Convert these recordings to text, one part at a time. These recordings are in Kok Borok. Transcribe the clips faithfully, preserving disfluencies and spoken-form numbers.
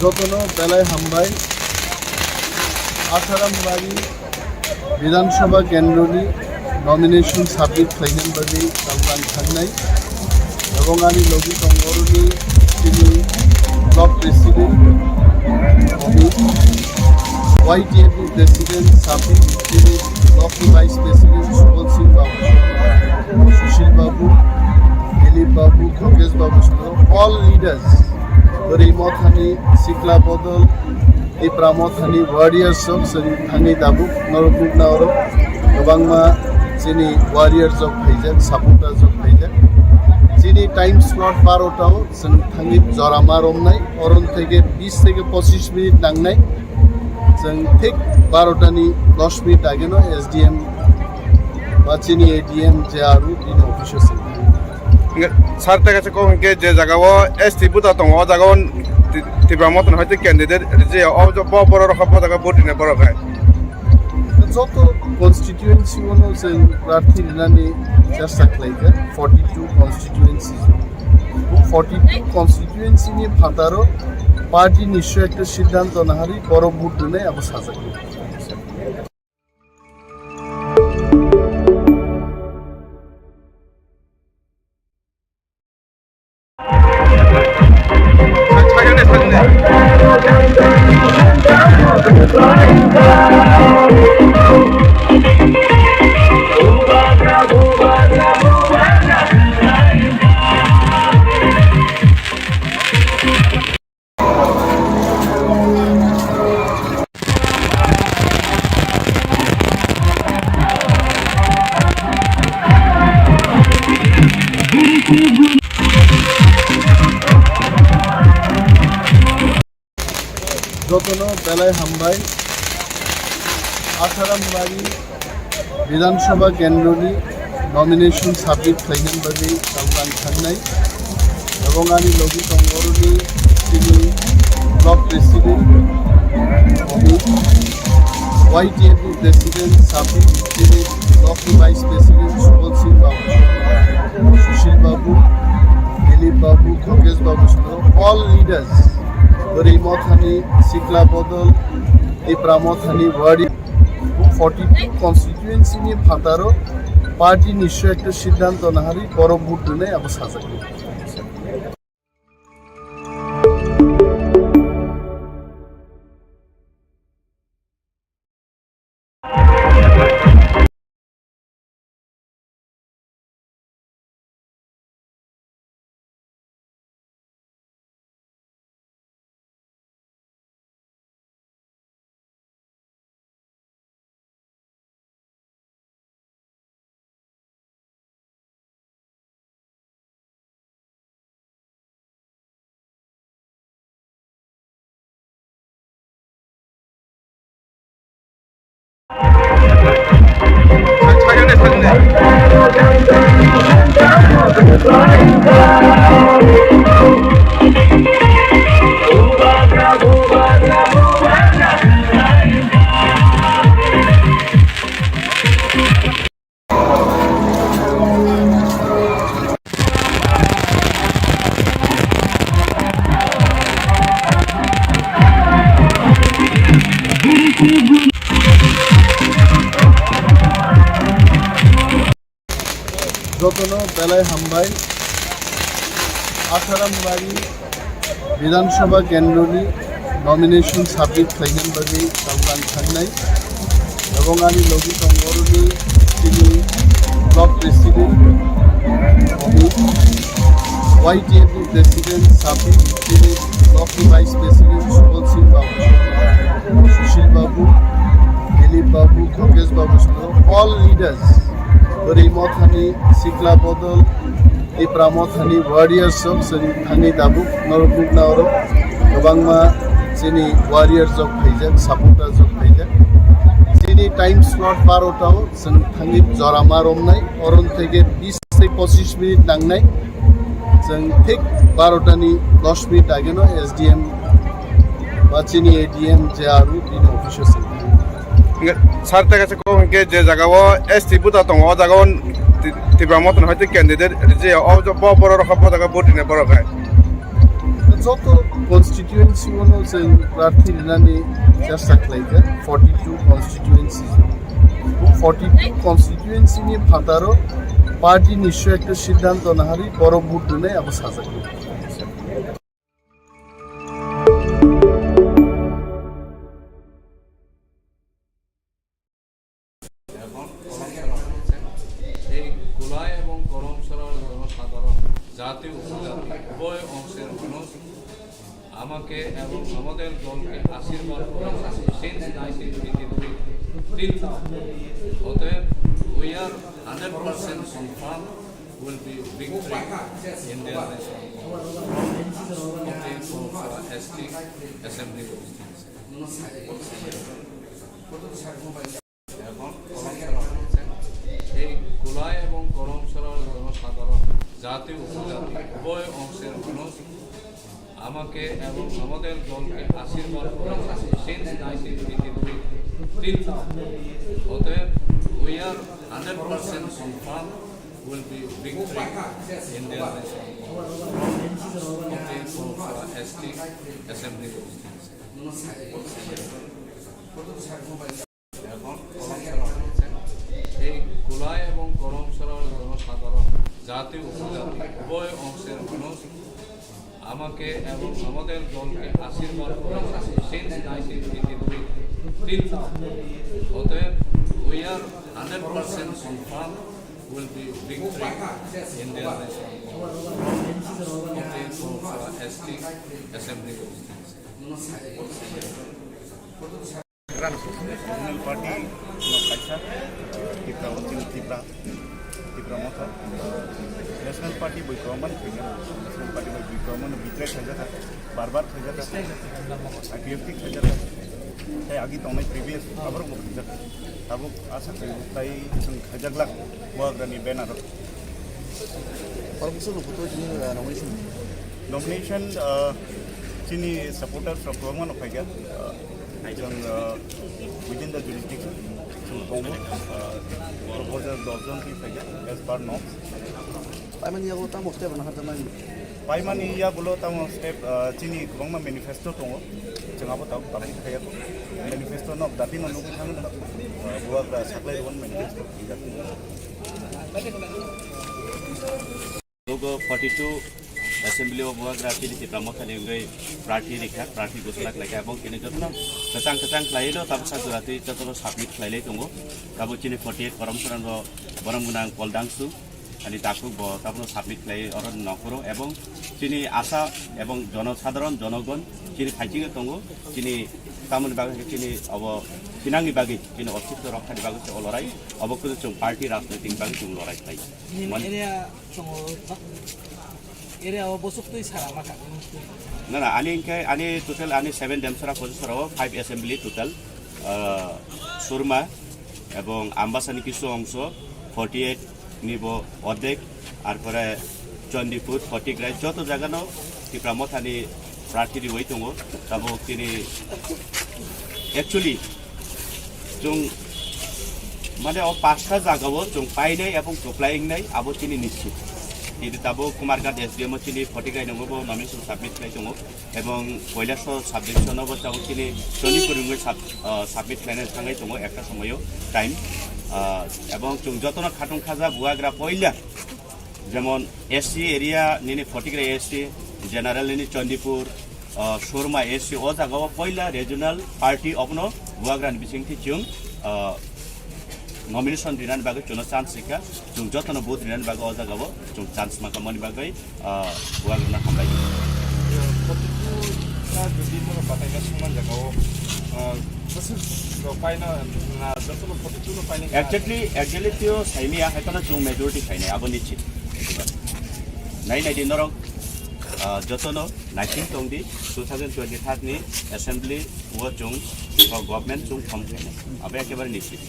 Jotono belai hambai. Asharam Bari Bidhan Sabha kendroni nomination submit khlainani bagwi tabuk ang thangnai. Ebong ani logi tongo oroni chini block president, Amit, Y T F ni president, Sabir, chini block ni vice president, Subal Singh Babu, Sushil Babu, Dilip Babu, Khokesh Babu, all leaders, Bwrwi Mothani, Sikla Bodol, Tipra Mothani warriors rok chwng thangwi tabuk norok nukna oro kwbangma chini warriors rok phaijak, supporters rok phaijak. Chini time slot barota o chwng thangwi jora ma romnai, oron theke bis theke pochish minute nangnai. Chwng thik barota ni dosh minute age no S D M ba chini A D M je aru bini office o chwng thangwi. Hingke sir, tei kaisa kok hingke je jaga o S T buta tongo, o jaga o Ti-, Tipra Motha ni hoite candidate rijaya, o bo borok rok bo jaga vote rina borok hai. Joto constituency o no chwng prarthi rinani chesta khlaikha, forty two constituency. Bo forty two constituency ni phataro party ni swi ekta siddhanto naharwi borok vote rinai abo sajak. Jotono belai hambai. Asharam Bari Bidhan Sabha kendroni nomination submit khlainani bagwi tabuk ang thangnai. Ebong ani logi tongo oroni chini block president, Amit, Y T F ni president, Sabir, chini block ni vice president, Subal Singh Babu, Sushil Babu, Dilip Babu, Khokesh Babu, all leaders, Bwrwi Mothani, Sikla Bodol, Tipra Mothani, Wadi, forty two constituency ni phataro party ni swi ekta siddhanto naharwi borok vote rinai abo sajak. Jotono belai hambai. Asharam Bari Bidhan Sabha kendroni nomination submit khlainani bagwi tabuk ang thangnai. Ebong ani logi tongo oroni chini block president, Amit, Y T F ni president, Sabir, chini block ni vice president, Subal Singh Babu, Sushil Babu, Dilip Babu, Khokesh Babu, all leaders, Bwrwi Mothani, Sikla Bodol, Tipra Mothani warriors rok chwng thangwi tabuk norok nukna oro kwbangma Chini warrior jok phaijak, supporter jok phaijak. Chini time slot barota o chwng thangwi jora ma romnai, oron theke bis tei pochish minute nangnai. Chwng thik barota ni dos minute age no S D M ba chini A D M je aru bini office o chwng thangwi. Hingke sir, tei kaisa kok hingke je jaga o S T buta tongo, o jaga o Ti-, Tipra Motha ni hoite candidate riji ya, o bo borok rok bo jaga vote rina borok hai. Joto constituency o no chwng prarthi rinani chesta khlaikha, forty two constituency. Forty two constituency ni phataro party ni swi ekta siddhanto naharwi borok vote rinai abo sajak. এখন করমছড়া হচ্ছে। এই কুলাই এবং করমছড়ার জনসাধারণ, জাতি উপজাতি উভয় অংশের মানুষ আমাকে এবং আমাদের দলকে আশীর্বাদ করেছে since nineteen eighty-three till now। অতএব we are hundred percent confirm will be victory in the election of the Koromchara S T Assembly Constituency। এখন করমছড়া হচ্ছে। এই কুলাই এবং করমছড়ার জনসাধারণ, জাতি উপজাতি উভয় অংশের মানুষ আমাকে এবং আমাদের দলকে আশীর্বাদ করেছে since nineteen eighty-three till now। অতএব we are hundred percent confirm will be victory in the election of the Koromchara S T Assembly Constituency। এখন করমছড়া হচ্ছে। এই কুলাই এবং করমছড়ার জনসাধারণ, জাতি উপজাতি উভয় অংশের মানুষ আমাকে এবং আমাদের দলকে আশীর্বাদ করেছে since nineteen eighty-three till now। অতএব we are hundred percent confirm will be victory in the election of the Koromchara S T Assembly Constituency। National Party no kaisa, Tipra, Tipra, Tipra Motha. National Party bui kwbangma ni khaijak, National Party bui kwbangma ni betray khaijak, bar bar khaijak, I P F T khaijak, tei agi tongnai previous aborok bo khaijak. Tabuk asa khaio tai chwng khaijak lak Bubagra ni banner o. Nomination, uh, chini supporters rok kwbangma no phaikha. Uh, Chwng, uh, within the jurisdiction, chwng tongo, uh, proposer dos jon twi phaikha as per norms. Paimani yago tamo step rwna harjaknai? Paimani yagulo tamo step, uh, chini kwbangma manifesto tongo. Chwng abo tabuk public khaiya. Manifesto nok dati no nugwi thangwi, uh, Bubagra saklai rwmani manifesto. Logo forty two Assembly o Bubagra chini Tipra Motha ni wngwi prarthi rikha, prarthi gosona khlaikha, ebong kini jotono kwchang kwchang khlaiwi no tabuk sa jora twi jotono submit khlailai tongo. Tabuk chini forty eight Koromchara no borom gwnang Kol Dangsu ani takhuk bo tabukno submit khlaiwi oro nongkhoro, ebong chini asa ebong jonosadharon jonogon chini phaichingwi tongo, chini tamoni bagwi chini obo thinangni bagwi chini ostitto rokthani bagwi se o lorai, obo kwrwi chwng party rajnoitik ni bagwi chwng lorai khlai. Nini Man- area chongo, area o bosok twi sara ma kha. Na, na, ani hingke, ani total ani seven Demsara Pochisora o five assembly total, ah, Surma ebong Ambasani kisu ongso forty eight ni bo ordek, arpore Chandipur, Photograi, joto jaga no Tipra Motha ni prarthi riwi tongo. Tabuk tini actually chwng mane o pasta jaga o chwng painai ebong kwplai wngnai abo chini nischit. Tini tabuk Kumarghat S D M o chini Photograi nongo bo nomination submit khlai tongo ebong Kailasor subdivision o bo tabuk chini Chandipur wngwi sub-, ah, submit khlaina thangwi tongo ekta somoyo time. Ah, ebong chwng jotono khatung khaja Bubagra poila jemon S C area nini Photograi S C, general nini Chandipur, ah, Surma S C, o jaga o poila regional party obono Bubagra ni bisingtwi chwng, ah, nomination rinani bagwi chwngno chance rikha, chwng jotono vote rinani bagwi o jaga o chwng chance mankha mani bagwi, ah, Bubagra no hambai. Forty two ta jodi mo bataina sungman jaga o, ah, bwswk rok paina na jotono forty two no paina. Exactly, exactly tio saimia hai kono chwng majority khainai abo nischit. Nai nai di norok Ah, jotono naising tongdi, two thousand twenty-third ni assembly o chwng, o government chwng form khainai. Abo ekebare nischit.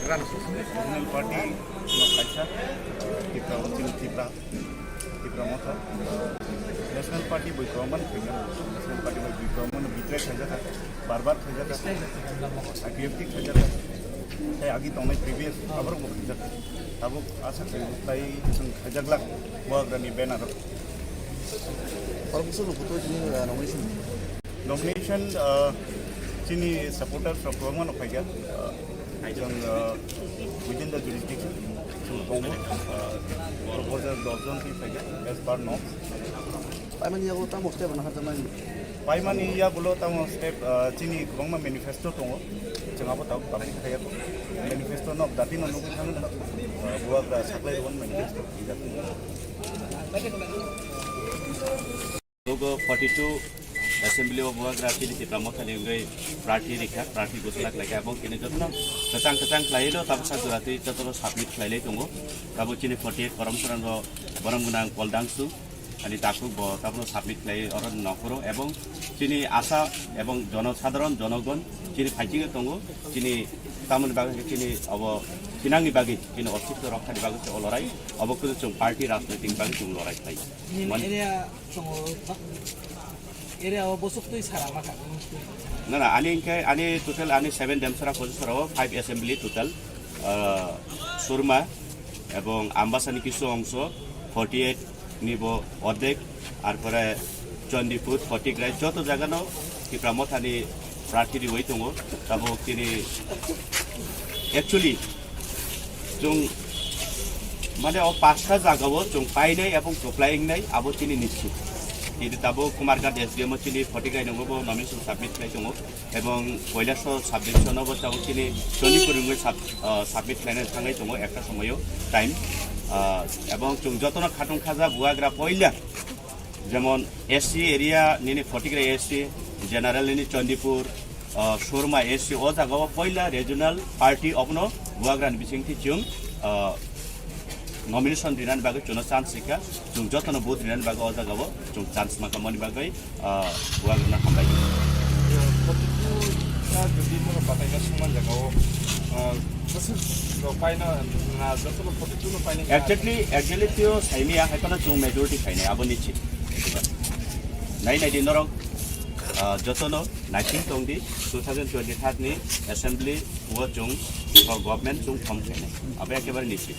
National Party no kaisa, Tipra, Tipra, Tipra Motha. National Party bai kwbangma ni khaijak, National Party bai kwbangma ni betray khaijak, bar bar khaijak, I P F T khaijak, tei agi tongnai previous aborok bo khaijak. Tabuk asa khaijak, tai chwng khaijak lak, Bubagra ni banner o. Oro bwswk rok buthor chini, ah, nomination? Nomination, ah, chini supporters rok kwbangma no phaikha. Ah, chwng, ah, within the jurisdiction, chwng tongo, ah, proposer dos jon twi phaikha as per norms. Paimani yago tamo step rwna harjaknai? Paimani yagulo tamo step, ah, chini kwbangma manifesto tongo. Chwng abo tabuk public khaiyakho. Manifesto nok dati no nugwi thangwi, ah, Bubagra saklai rwmani manifesto. Nogo forty-two assembly o Bubagra chini Tipra Motha ni wngwi prarthi rikha, prarthi gosona khlaikha, ebong kini jotono kwchang kwchang khlaiwi no tabuk sak jora twi jotono submit khlailai tongo. Tabuk chini forty-eight korom sorang o borom gwnang Koldangsu ani takhuk bo tabukno submit khlaiwi oro nongkhoro, ebong chini asa ebong jono sadharon jonogon chini phaichingwi tongo, chini tamoni bagwi chini obo thinangni bagwi chini ostitto rokthani bagwi se o lorai, obo kwchwng party rajnoitik ni bagwi chwng lorai khlai. Nini Man- area chungo, area o bosok twi sara ma kha? Na, na, ani hingke ani total ani seven Demsara Pojasara o five assembly total, ah, Surma ebong Ambasani kisu ongso forty-eight ni bo ordek, arpore Chandipur, Khotigrai joto jagano Tipra Mothani prarthi riwi tongo. Tabuk tini actually chwng mane o pasta jagao chwng painai ebong kwplai wngnai abo tini nischit. Tini tabuk Kumarghat S D M o chini Khotigrai nungo bo nomination submit khlai tongo. Ebong Kailasor subdivision o bo tabuk chini Chandipur wngwi sub-, ah, submit khlaina thangwi tongo ekta somoio time. Ah, ebong chwng jotono khatung khaja Bubagra poila jemon S C area nini Khotigrai S C, general nini Chandipur, ah, Surma S C, o jagao poila regional party obono Bubagrani bisingtwi chwng, ah, nomination rinani bagwi chwngno chance rikha, chwng jotono vote rinani bagwi o jagao chwng chance mankha, moni bagwi, ah, Bubagrano hambai. Forty-two ta jodi bono bataina songma jagao, ah, bwswk rok paina na jotono forty-two no paina. Exactly, exactly tio saimia hai phano chwng majority khainai abo nischit. Nai nai di norok, ah, jotono naising tongdi two thousand twenty-third ni assembly o chwng o government chwng form khainai. Abo ekebare nischit.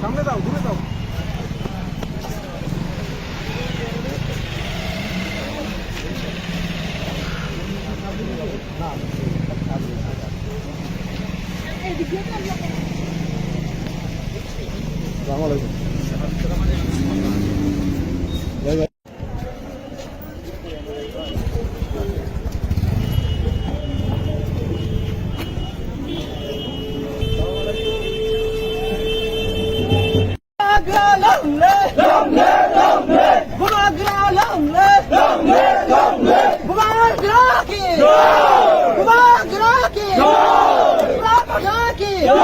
সামনে যাও, দূরে যাও। Bubagra long live! Long live, long live! Bubagra long live! Long live, long live! Bubagra ki! Jai! Bubagra ki! Jai! Tipra Motha ki! Jai!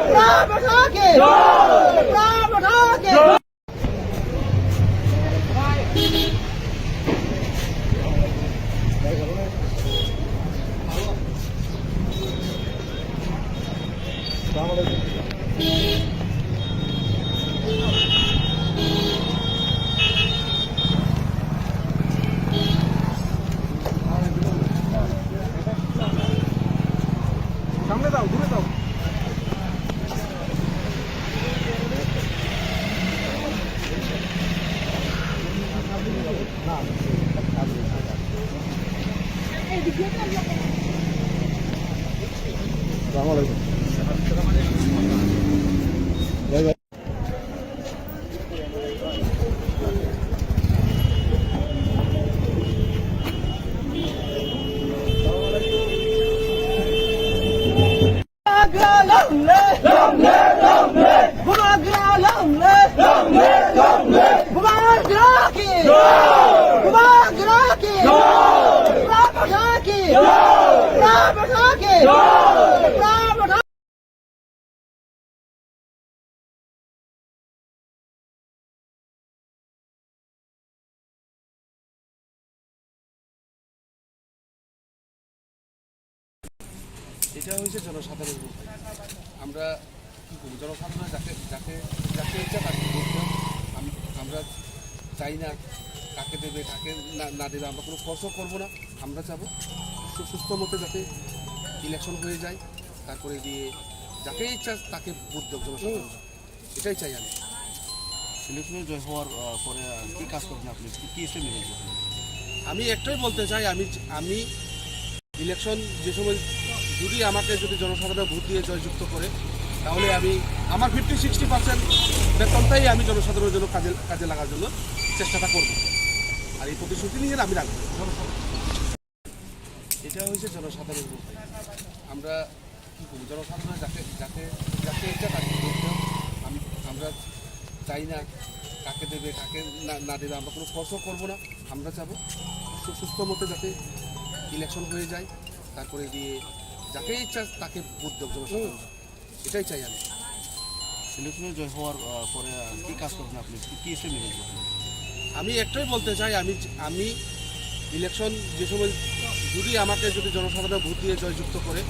Tipra Motha ki! Jai! Tipra Motha ki! Jai! সামনে যাও, দূরে যাও। Assalamu alaikum. Bye bye. Bubagra long live! Long live, long live! Bubagra long live! Long live, long live! Bubagra ki! Jai! Bubagra ki! Jai! Bubagra ki! Jai! Bubagra ki! Jai! Bubagra এটা হয়েছে জনসাধারণ বলতে। আমরা কি করবো? জনসাধারণ যাকে, যাকে, যাকে ইচ্ছা তাকে ভোট দেন। আম-, আমরা চাই না কাকে দেবে, কাকে না, না দেবে, আমরা কোনো ফোর্সও করবো না। আমরা চাবো সু-, সুস্থ মতে যাতে ইলেকশন হয়ে যায়, তারপরে গিয়ে যাকে ইচ্ছা তাকে ভোট দেব জনসাধারণ। এটাই চাই আমি। ইলেকশনে জয় হওয়ার, আহ, পরে, আহ, কি কাজ করবেন আপনি? কি, কি স্টেপ নেবেন? আমি একটাই বলতে চাই, আমি, আমি ইলেকশন যে সময় যদি আমাকে যদি জনসাধারণ ভোট দিয়ে জয়যুক্ত করে, তাহলে আমি আমার ফিফটি সিক্সটি পার্সেন্ট বেতনটাই আমি জনসাধারণের জন্য কাজে, কাজে লাগার জন্য চেষ্টাটা করব। আর এই প্রতিশ্রুতি নিয়ে আমি রাখবো। এটা হয়েছে জনসাধারণ বলতে। আমরা কি করবো? জনসাধারণ যাকে, যাকে, যাকে ইচ্ছা তাকে ভোট দেন। আমি, আমরা চাই না কাকে দেবে, কাকে না, না দেবে, আমরা কোনো ফোর্সও করবো না। আমরা চাবো সু-, সুস্থ মতে যাতে ইলেকশন হয়ে যায়, তারপরে গিয়ে যাকে ইচ্ছা তাকে ভোট দেব জনসাধারণ। এটাই চাই আমি। ইলেকশনে জয় হওয়ার, আহ, পরে, আহ, কি কাজ করবেন আপনি? কি, কি স্টেপ নেবেন? আমি একটাই বলতে চাই, আমি, আমি ইলেকশন যে সময় যদি আমাকে যদি জনসাধারণ ভোট দিয়ে জয়যুক্ত করে,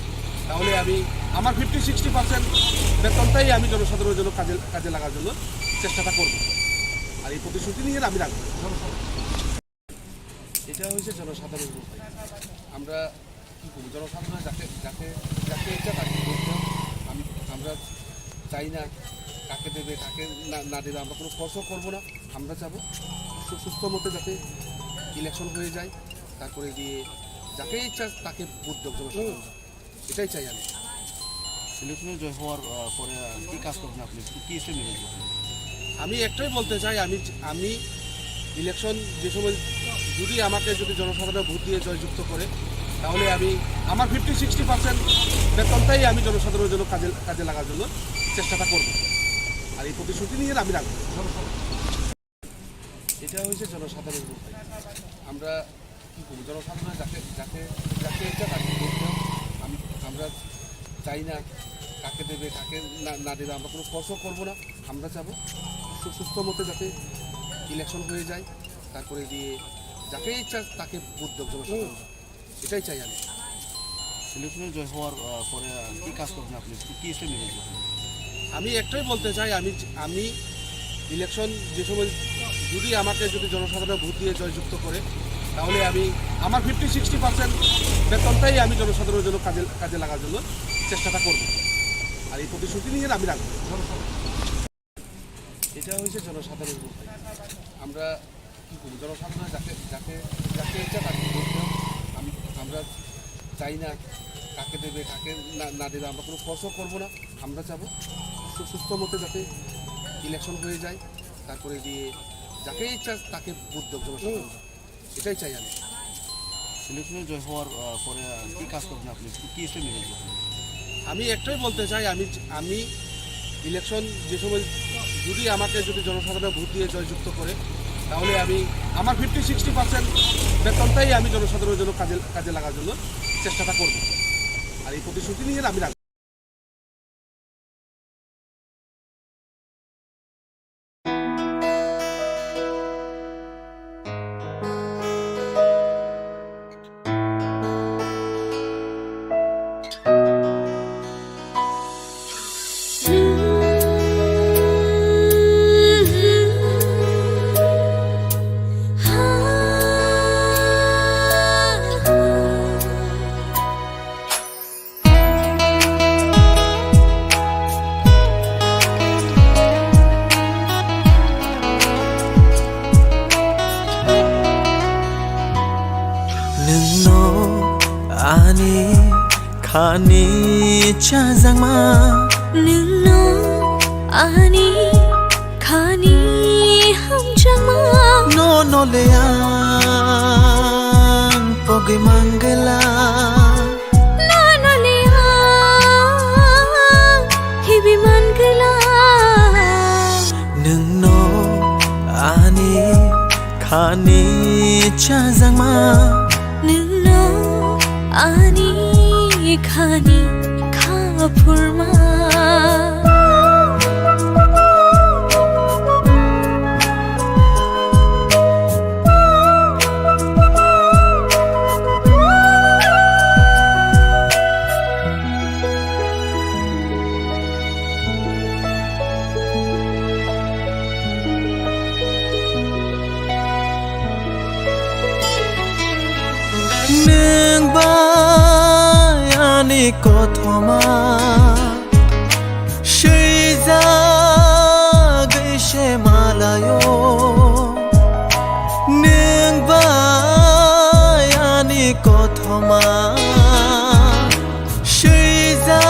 তাহলে আমি আমার ফিফটি সিক্সটি পার্সেন্ট বেতনটাই আমি জনসাধারণের জন্য কাজে, কাজে লাগার জন্য চেষ্টাটা করব। আর এই প্রতিশ্রুতি নিয়ে আমি রাখবো। এটা হয়েছে জনসাধারণ বলতে। আমরা কি করবো? জনসাধারণ যাকে, যাকে, যাকে ইচ্ছা তাকে ভোট দেন। আম-, আমরা চাই না কাকে দেবে, কাকে না, না দেবে, আমরা কোনো ফোর্সও করবো না। আমরা চাবো সু-, সুস্থ মতে যাতে ইলেকশন হয়ে যায়, তারপরে গিয়ে যাকে ইচ্ছা তাকে ভোট দেব জনসাধারণ। এটাই চাই আমি। ইলেকশনে জয় হওয়ার, আহ, পরে, আহ, কি কাজ করবেন আপনি? কি, কি স্টেপ নেবেন? আমি একটাই বলতে চাই, আমি, আমি ইলেকশন যে সময় যদি আমাকে যদি জনসাধারণ ভোট দিয়ে জয়যুক্ত করে, তাহলে আমি আমার ফিফটি সিক্সটি পার্সেন্ট বেতনটাই আমি জনসাধারণের জন্য কাজে, কাজে লাগার জন্য চেষ্টাটা করব। আর এই প্রতিশ্রুতি নিয়ে আমি রাখবো। এটা হয়েছে জনসাধারণ বলতে। আমরা কি করবো? জনসাধারণ যাকে, যাকে, যাকে ইচ্ছা তাকে ভোট দেন। আম-, আমরা চাই না কাকে দেবে, কাকে না, না দেবে, আমরা কোনো ফোর্সও করবো না। আমরা চাবো সু-, সুস্থ মতে যাতে ইলেকশন হয়ে যায়, তারপরে গিয়ে যাকে ইচ্ছা তাকে ভোট দেব জনসাধারণ। এটাই চাই আমি। ইলেকশনে জয় হওয়ার, আহ, পরে, আহ, কি কাজ করবেন আপনি? কি, কি স্টেপ নেবেন? আমি একটাই বলতে চাই, আমি, আমি ইলেকশন যে সময় যদি আমাকে যদি জনসাধারণ ভোট দিয়ে জয়যুক্ত করে, তাহলে আমি আমার ফিফটি সিক্সটি পার্সেন্ট বেতনটাই আমি জনসাধারণের জন্য কাজে, কাজে লাগার জন্য চেষ্টাটা করব। আর এই প্রতিশ্রুতি নিয়ে আমি রাখবো। এটা হয়েছে জনসাধারণ বলতে। আমরা কি করবো? জনসাধারণ যাকে, যাকে, যাকে ইচ্ছা তাকে ভোট দেন। আম-, আমরা চাই না কাকে দেবে, কাকে না, না দেবে, আমরা কোনো ফোর্সও করবো না। আমরা চাবো সু-, সুস্থ মতে যাতে ইলেকশন হয়ে যায়, তারপরে গিয়ে যাকে ইচ্ছা তাকে ভোট দেব জনসাধারণ। এটাই চাই আমি। ইলেকশনে জয় হওয়ার, আহ, পরে, আহ, কি কাজ করবেন আপনি? কি, কি স্টেপ নেবেন? আমি একটাই বলতে চাই, আমি, আমি ইলেকশন যে সময় যদি আমাকে যদি জনসাধারণ ভোট দিয়ে জয়যুক্ত করে, তাহলে আমি আমার ফিফটি সিক্সটি পার্সেন্ট বেতনটাই আমি জনসাধারণের জন্য কাজে, কাজে লাগার জন্য চেষ্টাটা করব। আর এই প্রতিশ্রুতি নিয়ে আমি রাখবো। Khani chajakma. Nwngno ani khani hamjakma. Nono le ang pogwi mangwla. Nono le ang khibi mangwla. Nwngno ani khani chajakma. Nwngno ani khani kha phurma. Nwng bai ani kothoma swijagwi se malayo. Nwng bai ani kothoma swijagwi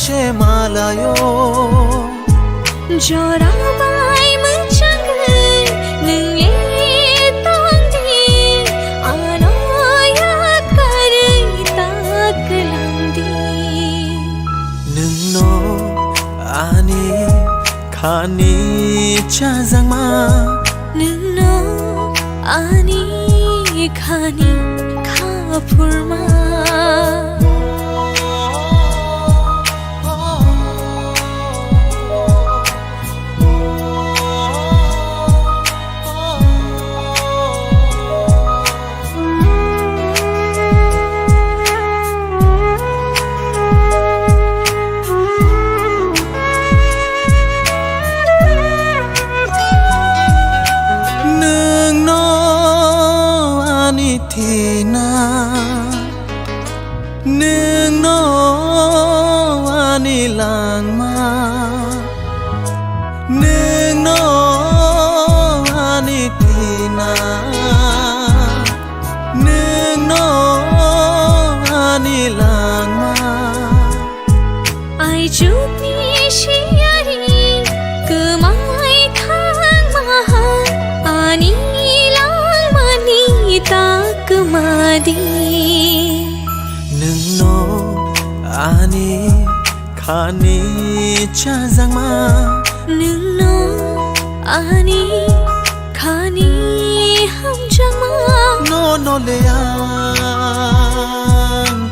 se malayo. Jora bai mwchangwi nwng le tongdi, ano yakarwi ta kwlangdi. Nwngno ani khani chajakma. Nwngno ani khani kha phurma. Nwngno ani thina, nwngno ani langma, nwngno ani thina, nwngno ani langma. Aijukni siyari kwmai thangma, ani langmani ta kwmadi. Nwngno ani khani chajakma. Nwngno ani khani hamjakma. Nono le ang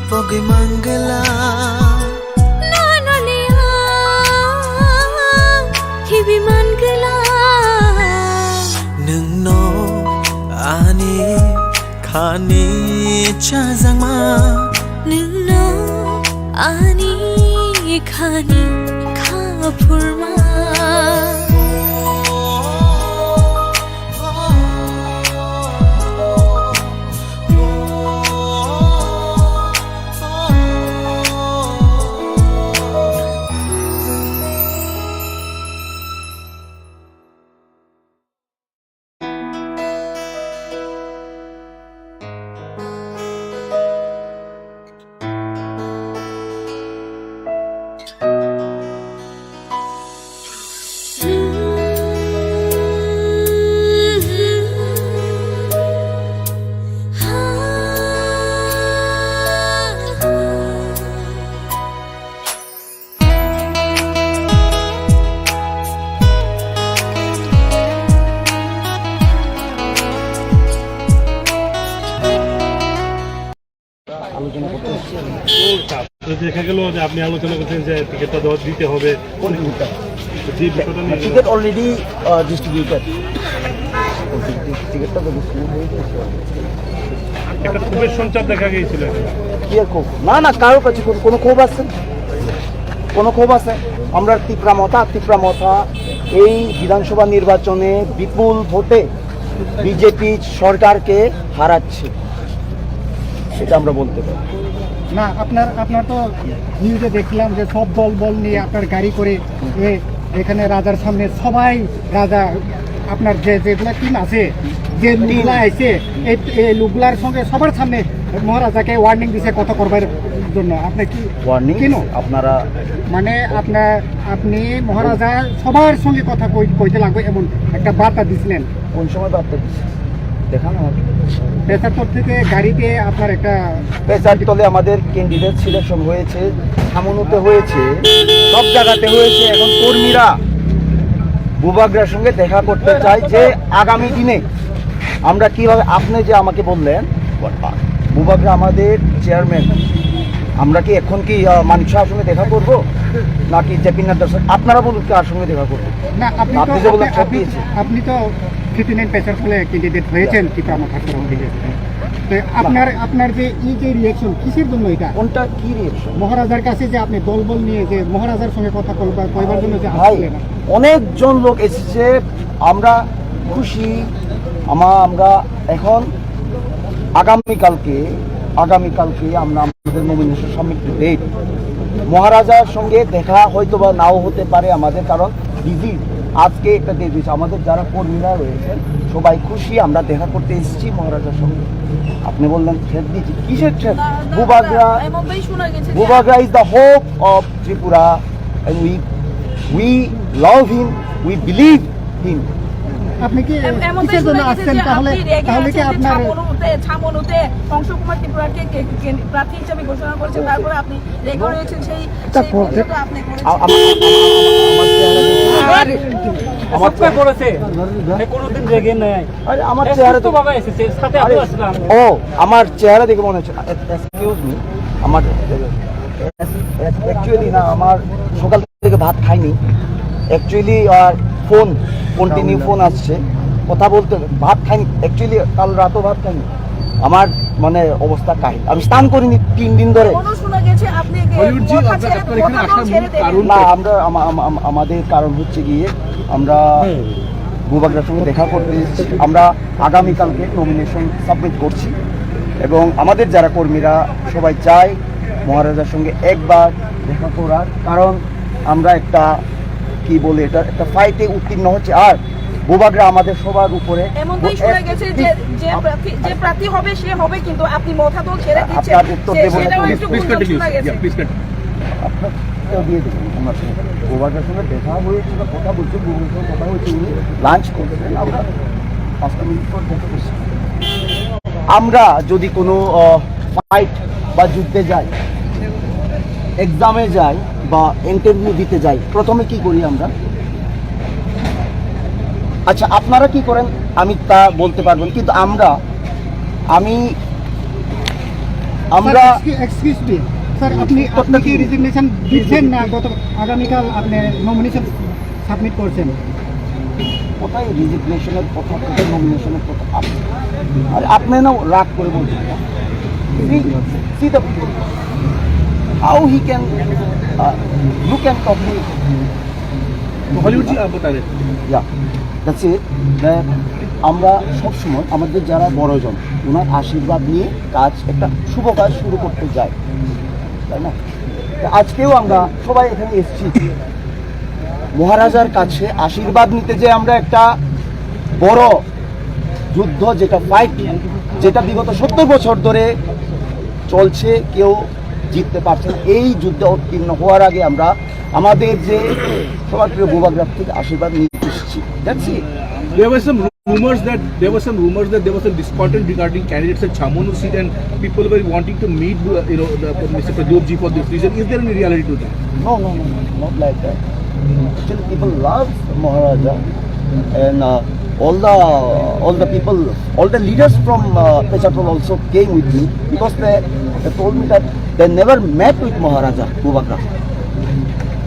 pogwi mangwla. Nono le ang khibi mangwla. Nwngno ani khani chajakma. Nwngno ani khani kha phurma. আলোচনা করতে এসেছি। তো দেখা গেল যে আপনি আলোচনা করছেন যে টিকিটটা দেওয়া দিতে হবে। কোন টিকিটটা? যে বিষয়টা নিয়ে টিকিট already, আহ, distributed। টিকিটটা তো distribute হয়ে গেছে। একটা ক্ষোভের সঞ্চার দেখা গিয়েছিল এখানে। কি আর ক্ষোভ? না, না, কারোর কাছে কোনো, কোনো ক্ষোভ আছে? কোনো ক্ষোভ আছে? আমরা তিপ্রা মথা, তিপ্রা মথা এই বিধানসভা নির্বাচনে বিপুল ভোটে বিজেপি সরকারকে হারাচ্ছে, সেটা আমরা বলতে পারি। না, আপনার, আপনার তো নিউজে দেখলাম যে সব দল বল নিয়ে আপনার গাড়ি করে, এ, এখানে রাজার সামনে সবাই রাজা আপনার যে, যেগুলা টিম আছে, যে লোকগুলা আইছে, এই, এই লোকগুলার সঙ্গে সবার সামনে মহারাজাকে ওয়ার্নিং দিছে কথা করবার জন্য। আপনি কি ওয়ার্নিং কেন? আপনারা মানে আপনার, আপনি মহারাজা সবার সঙ্গে কথা কই-, কইতে লাগবে এমন একটা বার্তা দিছিলেন। কোন সময় বার্তা দিচ্ছি? দেখান আমাকে। পেশার তরফ থেকে গাড়িতে আপনার একটা পেশার তলে আমাদের ক্যান্ডিডেট সিলেকশন হয়েছে, থামনুতে হয়েছে, সব জায়গাতে হয়েছে। এখন কর্মীরা বুবাগ্রার সঙ্গে দেখা করতে চাই যে আগামী দিনে আমরা কিভাবে, আপনি যে আমাকে বললেন, বুবাগ্রা আমাদের চেয়ারম্যান, আমরা কি এখন কি, আহ, মানিক শাহর সঙ্গে দেখা করব, নাকি জেপি নাড্ডার সঙ্গে? আপনারা বলুন, কার সঙ্গে দেখা করব? না, আপনি তো, আপনি যে বললেন, আপনি, সব আপনি, দিয়েছে। আপনি তো ফিফটি নাইন পেশার ফলে ক্যান্ডিডেট হয়েছেন, না। ত্রিপুরা মহাসড়ক থেকে। তো আপনার, না। আপনার যে এই যে রিয়াকশন, কিসের জন্য এটা? কোনটা, কি রিয়াকশন? মহারাজার কাছে যে আপনি দলবল নিয়ে যে মহারাজার সঙ্গে কথা কল-, কইবার জন্য যে ভাই, আসছিলেন। অনেকজন লোক এসেছে, আমরা খুশি। আমা-, আমরা এখন আগামীকালকে, আগামীকালকে আমরা আমাদের নমিনেশন সাবমিট ডেট। মহারাজার সঙ্গে দেখা হয়তো বা নাও হতে পারে আমাদের, কারণ বিজি। আজকে একটা ডেট হয়েছে, আমাদের যারা কর্মীরা রয়েছেন সবাই খুশি, আমরা দেখা করতে এসেছি মহারাজার সঙ্গে। আপনি বললেন থ্রেট দিয়েছি, কিসের থ্রেট? না, না, বুবাগ্রা, না, এমনটাই শোনা গেছে যে বুবাগ্রা is the hope of Tripura and we, we love him, we believe him. আপনি কি এম-, এমনটাই কিসের জন্য শোনা গেছে আসছেন যে তাহলে? আপনি রেগে তাহলে কি আছেন যে আপনার ছামনুতে, ছামনুতে অংশ কুমার ত্রিপুরাকে কে-, কে-, প্রার্থী হিসেবে ঘোষণা করেছেন, তারপরে আপনি রেগে রয়েছেন সেই, এটা সেই করতে- বিষয়টা আপনি করেছেন। আ-, আমার, আমার, আমার, আমার চেহারা দেখে আরে, আমার সবকে বলেছে, সে কোনোদিন রেগে নেয়। আরে, আমার এ চেহারা দেখে সুস্থভাবে এসেছে, সাথে আরে, আমিও আসলাম। ও, আমার চেহারা দেখে মনে হচ্ছে, এ-, এক্সকিউজ মি, আমার, এ-, এ-, অ্যাকচুয়ালি না, আমার সকাল থেকে ভাত খাইনি। অ্যাকচুয়ালি আর ফোন, কন্টিনিউ ফোন আসছে, কথা বলতে, ভাত খাইনি। অ্যাকচুয়ালি কাল রাতও ভাত খাইনি। আমার মানে অবস্থা কাহিল, আমি স্নান করিনি তিন দিন ধরে। এমনও শোনা গেছে আপনি কি হলিউড জি, মথা আপনার, ছেড়ে, আপনার এখানে মথাটাও আসার ছেড়ে মূল দেবেন। কারণ না, কি? আমরা আমা-, আমা-, আমা-, আমাদের কারণ হচ্ছে গিয়ে আমরা বুবাগ্রার সঙ্গে দেখা করতে এসেছি। আমরা আগামীকালকে নমিনেশন সাবমিট করছি এবং আমাদের যারা কর্মীরা সবাই চায় মহারাজার সঙ্গে একবার দেখা করার, কারণ আমরা একটা, কি বলে এটা, একটা ফাইটে উত্তীর্ণ হচ্ছে। আর বুবাগ্রা আমাদের সবার উপরে এমনটাই শোনা গেছে যে, যে আপ-, প্রার্থী, যে প্রার্থী হবে সে হবে, কিন্তু আপনি মথাটাও ছেড়ে দিচ্ছেন, আপনার উত্তর সে-, দেবো না, সেটাও please, একটু please গুঞ্জন continue, শোনা গেছে। Yeah, please continue। আপনার উত্তর দিয়ে দেবো, ওনার সঙ্গে। বুবাগ্রার সঙ্গে দেখা হয়েছিল, কথা বলছে, বুবাগ্রার সঙ্গে কথা হয়েছে, উনি লাঞ্চ করবেন, আমরা পাঁচটা মিনিট পর দেখা করছি। আমরা যদি কোনো, আহ, ফাইট বা যুদ্ধে যাই, এক্সামে যাই বা ইন্টারভিউ দিতে যাই, প্রথমে কি করি আমরা? আচ্ছা, আপনারা কি করেন আমি তা বলতে পারবো না, কিন্তু আমরা, আমি, আমরা sir, Xq-, excuse me, sir, আপনি, আপনি কি প্রত্যেক রিজিগনেশন দিচ্ছেন না গত, আগামীকাল আপনি নমিনেশন সাবমিট করছেন? কোথায় রেজিগনেশনের কথা, কোথায় নমিনেশনের কথা? আপ-, আরে, আপনি না রাগ করে বলছেন না? See, see the people. How he can, uh, look and talk to you. तो हॉलीवुड जी, आप बता रहे थे। या, that's it। আমরা সবসময় আমাদের যারা বড়জন, ওনার আশীর্বাদ নিয়ে কাজ, একটা শুভ কাজ শুরু করতে যাই, তাই না? তো আজকেও আমরা সবাই এখানে এসেছি মহারাজার কাছে আশীর্বাদ নিতে, যে আমরা একটা বড় যুদ্ধ, যেটা ফাইট, যেটা বিগত সত্তর বছর ধরে চলছে, কেউ জিততে পারছে না। এই যুদ্ধে উত্তীর্ণ হওয়ার আগে আমরা আমাদের যে সমাজপ্রিয় বুবাগ্রাম থেকে আশীর্বাদ নিতে এসেছি। That's it। There were some rumors that, there were some rumors that there was some discontent regarding candidates at Chamonu seat and people were wanting to meet, uh, you know, the, Mister Pradyot ji for this reason. Is there any reality to that? No, no, no, no, not like that। Actually, people love Maharaja, and, uh, all the, all the people, all the leaders from, uh, Pecharthal also came with me because they, they told me that they never met with Maharaja Bubagra।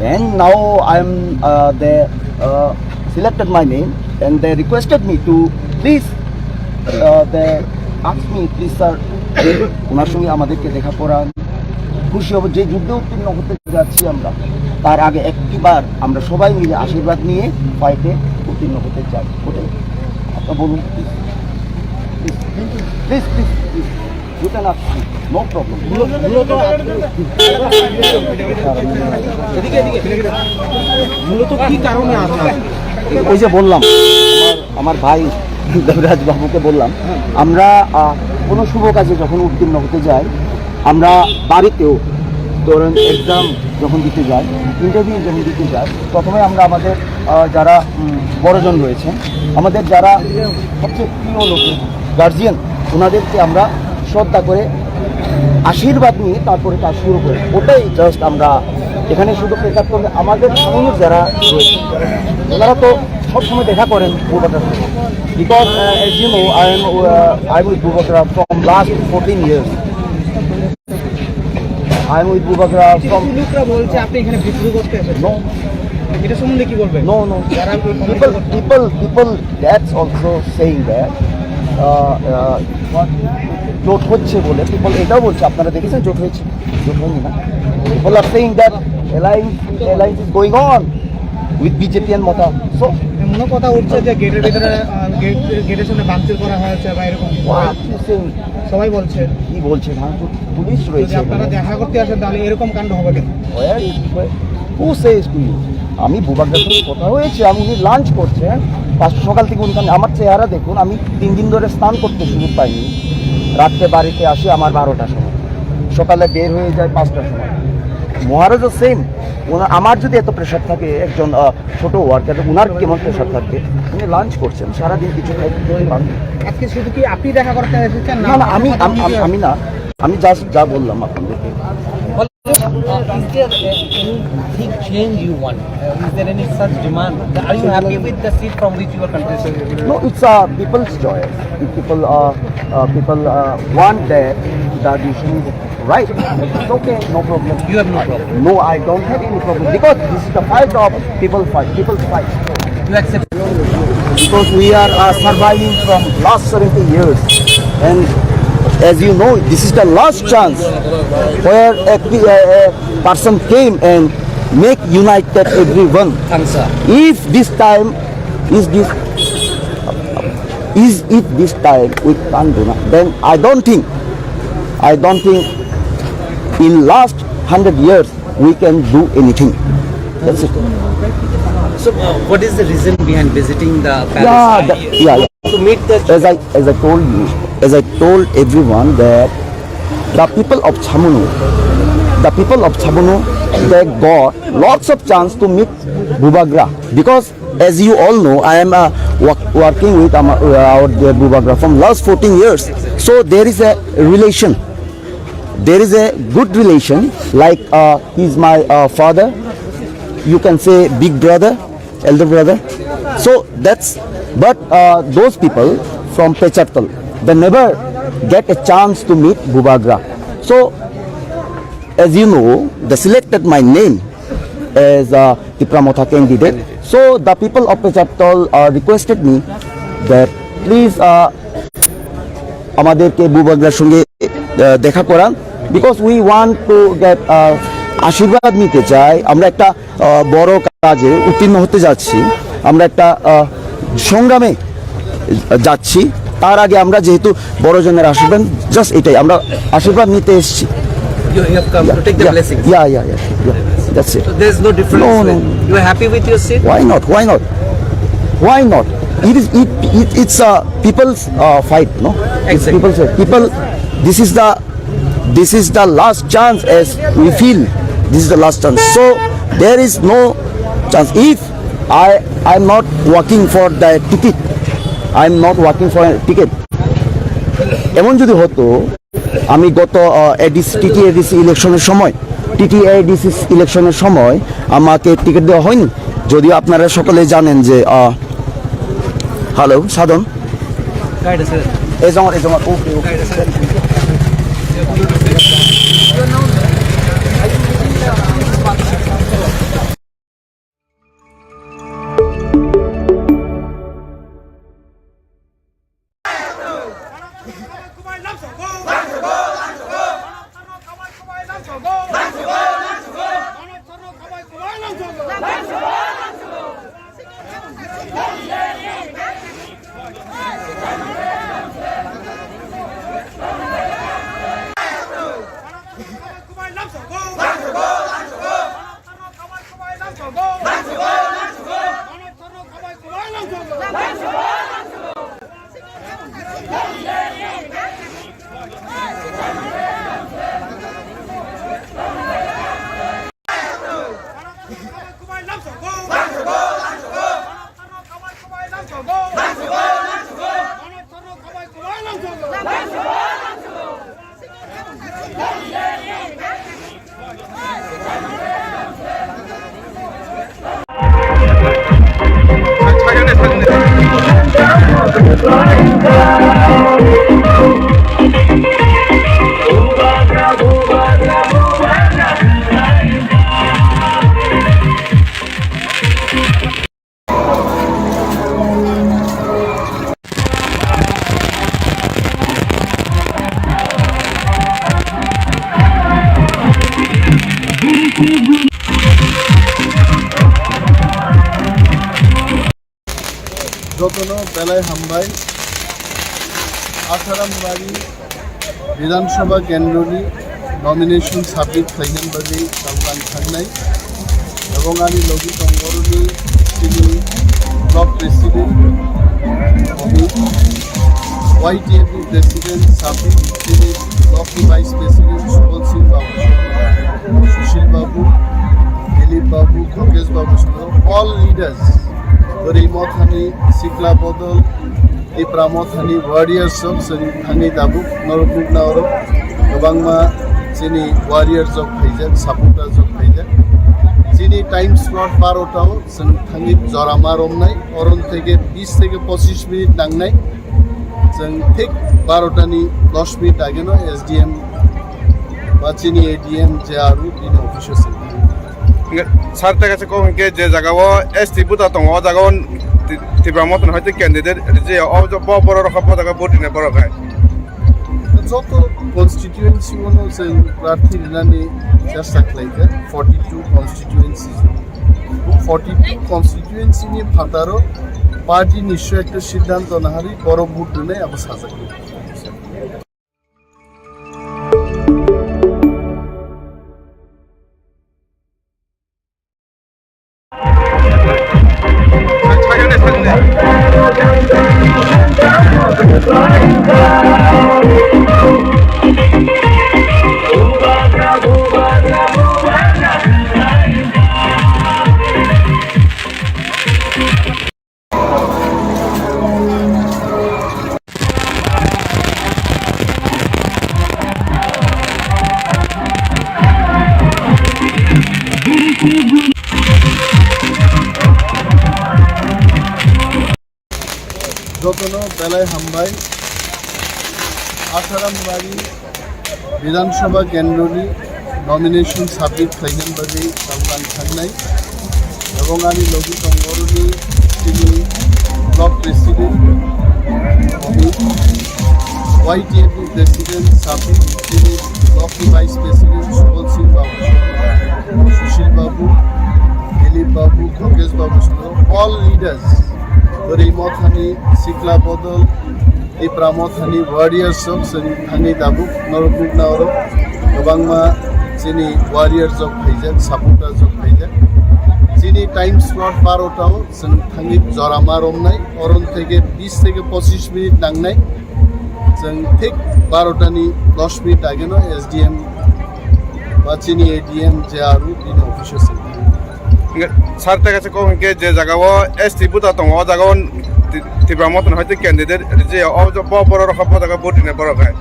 Then now I'm, uh, they, uh, selected my name and they requested me to please, uh, they asked me, "Please sir, ওনার সঙ্গে আমাদেরকে দেখা করান।" খুশি হব, যে যুদ্ধে উত্তীর্ণ হতে যাচ্ছি আমরা, তার আগে একটিবার আমরা সবাই মিলে আশীর্বাদ নিয়ে ফাইটে উত্তীর্ণ হতে চাই। ওটাই। আপনারা বলুন, please, please, please, please, please. You can ask me, no problem। মূলত, মূলত, এদিকে, এদিকে। মূলত কি কারণে আসা? ওই যে বললাম, আমার, আমার ভাই দেবরাজ বাবুকে বললাম, আমরা, আহ, কোনো শুভ কাজে যখন উত্তীর্ণ হতে যাই, আমরা বাড়িতেও, ধরেন, এক্সাম যখন দিতে যাই, ইন্টারভিউ যখন দিতে যাই, প্রথমে আমরা আমাদের, আহ, যারা, উম, বড়জন রয়েছেন, আমাদের যারা সবচেয়ে প্রিয় লোক, গার্জিয়ান, ওনাদেরকে আমরা শ্রদ্ধা করে আশীর্বাদ নিয়ে তারপরে কাজ শুরু করি। ওটাই জাস্ট আমরা এখানে শুধু প্রেক্ষাপট করবে। আমাদের ছামনুর যারা রয়েছে, ওনারা তো সবসময় দেখা করেন বুবাগ্রার সাথে। Because, uh, as you know, I am, uh, I am with Bubagra from last fourteen years. I am with Bubagra এই যে from কিছু লোকরা বলছে আপনি এখানে বিদ্রোহ করতে এসেছেন। No, এটা সম্বন্ধে কি বলবেন? No, no. যারা ওই কমেন্ট people, করছে। People, people, that's also saying that, uh, uh, what, জোট হচ্ছে বলে পিপল এটাও বলছে। আপনারা দেখেছেন জোট হয়েছে? জোট হয়নি না? People are saying that alliance, alliance is going on with BJP and Mamata. So, এমনও কথা উঠছে যে গেটের ভিতরে, আহ, গেট, গেটের সামনে ভাঙচুর করা হয়েছে বা এরকম। What you saying? সবাই বলছে। কি বলছে? ভাঙচুর, পুলিশ যদি রয়েছে আপনারা এখানে। দেখা করতে আসেন তাহলে এরকম কাণ্ড হবে কেন? Where is, where, who says to you? আমি বুবাগ্রার সঙ্গে কথা হয়েছে, আমি, উনি লাঞ্চ করছেন, পাঁচটা সকাল থেকে উনি, আমার চেহারা দেখুন, আমি তিন দিন ধরে স্নান করতে সুযোগ পাইনি। রাত্রে বাড়িতে আসি আমার বারোটার সময়, সকালে বের হয়ে যায় পাঁচটার সময়। মহারাজও সেম, ওনার, আমার যদি এত প্রেশার থাকে একজন, আহ, ছোট ওয়ার্কার, ওনার কেমন প্রেশার থাকবে? উনি লাঞ্চ করছেন, সারাদিন কিছু খাইতে পারেন। আজকে শুধু কি আপনি দেখা করতে এসেছেন না, না, না, আমি, আপনার আমি, আমি, সাথে আমি না, আমি জাস্ট যা বললাম আপনাদেরকে। Uh, is there a- any big change you want? Uh, is there any such demand? Are you happy with the seat from which you are contesting? No, it's a people's choice. If people, uh, uh, people, uh, want that, the decision is right. It's okay, no problem. You have no problem? No, I don't have any problem because this is the fight of people fight. People fight. You accept? Because we are, uh, surviving from last seventy years, and as you know, this is the last chance where a, pe- a, a person came and make united everyone. Thanks, sir. If this time is this is if this time we can't do that, then I don't think, I don't think in last hundred years we can do anything. That's it. So, uh, what is the reason behind visiting the palace? Yeah, the, yeah, yeah. To meet the As I, as I told you, as I told everyone that the people of Chamunu, the people of Chamunu, they got lots of chance to meet Bubagra because, as you all know, I am, uh, work, working with, um, uh, our, the Bubagra from last fourteen years. So there is a relation. There is a good relation. Like, uh, he's my, uh, father. You can say big brother, elder brother. So that's, but, uh, those people from Pechartal, they never get a chance to meet Bubagra. So, as you know, they selected my name as a Tipra Motha candidate. So the people of Pechartal, uh, requested me that please, uh, আমাদেরকে বুবাগ্রার সঙ্গে, আহ, দেখা করান, because we want to get, আহ, আশীর্বাদ নিতে চাই। আমরা একটা, আহ, বড় কাজে উত্তীর্ণ হতে যাচ্ছি, আমরা একটা, আহ, সংগ্রামে যাচ্ছি। তার আগে আমরা যেহেতু বড়জনের আশীর্বাদ, জাস্ট এটাই, আমরা আশীর্বাদ নিতে এসেছি। You, you have come to take the blessings. Yeah, yeah, yeah, yeah. That's it. So there's no difference. No, no, no. You are happy with your seat? Why not? Why not? Why not? It is, it, it, it's a people's, uh, fight, no? It's exactly. People's fight. People, this is the, this is the last chance as we feel. This is the last chance. So there is no chance. If I, I'm not working for the ticket, I'm not working for a ticket. এমন যদি হতো, আমি গত, আহ, ADC, TTADC ইলেকশনের সময়, টিটিএডিসি ইলেকশনের সময় আমাকে টিকিট দেওয়া হয়নি। যদিও আপনারা সকলে জানেন যে, আহ, হ্যালো, সাধন। এই যে আমার, এই যে আমার, ওকে, ওকে। Belai hambai. Atharam bari Bidhan Sabha kendroni nomination submit khlainani bagwi tabuk ang thangnai. Ebong ani logi tongo oroni chini block president, Amit, Y T F ni president, Sabir, chini block ni vice president, Subal Singh Babu, Sushil Babu, Dilip Babu, Yogesh Babu, all leaders, Bwrwi Mothani, Sikla Bodol, Tipra Mothani warriors rok chwng thangwi tabuk norok nukna oro kwbangma chini warriors rok phaijak, supporters rok phaijak. Chini time slot barota o chwng thangwi jora ma romnai, oron theke bis theke pochish minute nangnai. Chwng thik barota ni dos minute age no S D M ba chini A D M je aru bini office o chwng thangwi. Hingke sir, tei kaisa kok hingke je jaga o S T buta tongo, o jaga o Ti-, Tipra Motha ni hoite candidate rijio, o jo-, bo borok rok bo jaga vote rina borok hai. Joto constituency o no chwng prarthi rinani chesta khlaikha, forty two constituency. Forty two constituency ni phataro party nisho ekta siddhanto naharwi borok vote rinai abo sajak. Jotono belai hambai. Atharam bari Bidhan Sabha kendroni nomination submit khlainani bagwi tabuk ang thangnai. Ebong ani logi tongo oroni chini block president, Amit, Y T F ni president, Sabir, chini block ni vice president, Subal Singh Babu, Sushil Babu, Dilip Babu, Yogesh Babu, all leaders, Bwrwi Mothani, Sikla Bodol, Tipra Mothani warriors rok chwng thangwi tabuk norok nukna oro kwbangma chini warriors rok phaijak, supporters rok phaijak. Chini time slot barota o chwng thangwi jora ma romnai, oron theke bis theke pochish minute nangnai. Chwng thik barota ni dos minute age no S D M ba chini A D M je aru bini office o chwng thangwi. Hingke sir, tei kaisa kok hingke je jaga o S T buta tongo, o jaga o Ti-, Tipra Motha ni hoite candidate rijio, o jo-, bo borok rok bo jaga vote rina borok hai.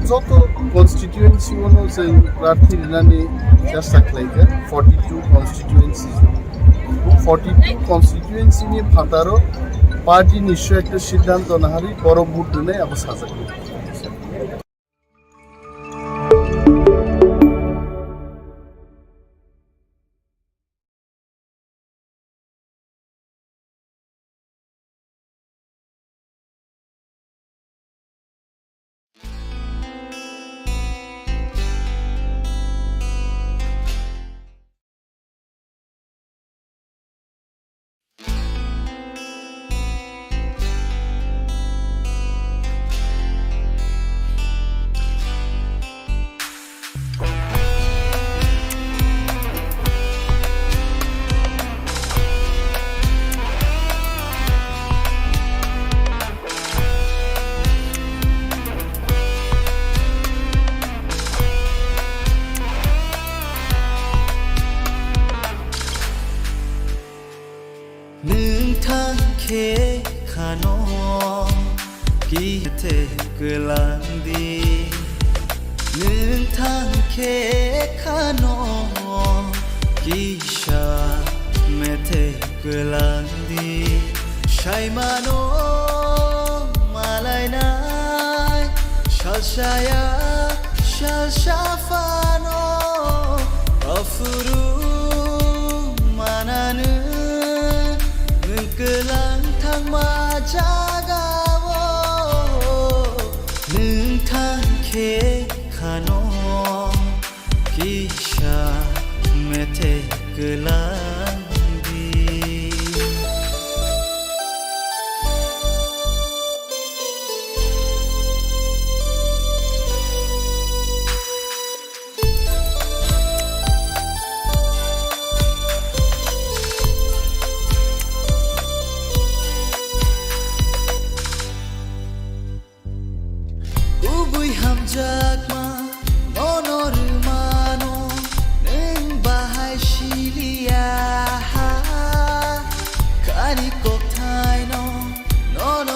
Joto constituency o no chwng prarthi rinani chesta khlaikha, forty two constituency. Forty two constituency ni phataro party nisho ekta siddhanto naharwi borok vote rinai abo sajak. Nwng thang khe khano kithe kwlang di. Nwng thang khe khano kisa methe kwlang di. Saimano malainai salsaya salsa phano aphuru mananw nwng kwlang thangma jagao nwng thang khe khano kisa methe kwlang di.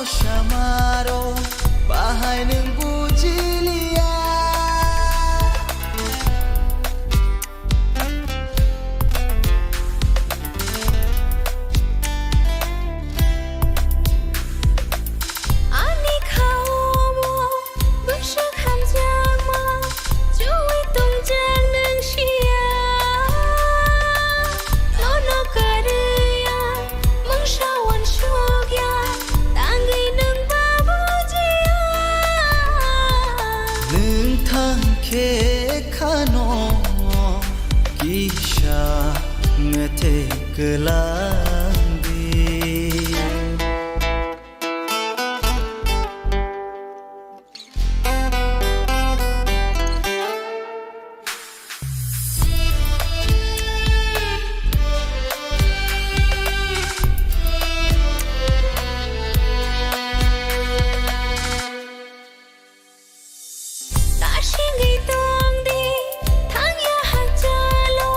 Samaro bahai nwng bujiliya. Ani khao bo bwswk hamjakma, chuwi tongjak nwng siya. Nono karwi ang mungsa uansukya, tangwi nwng ba bujiya. Nwng thang khe khano kisa methek kwlang di. Nasingwi tongdi, thangya hakchalo,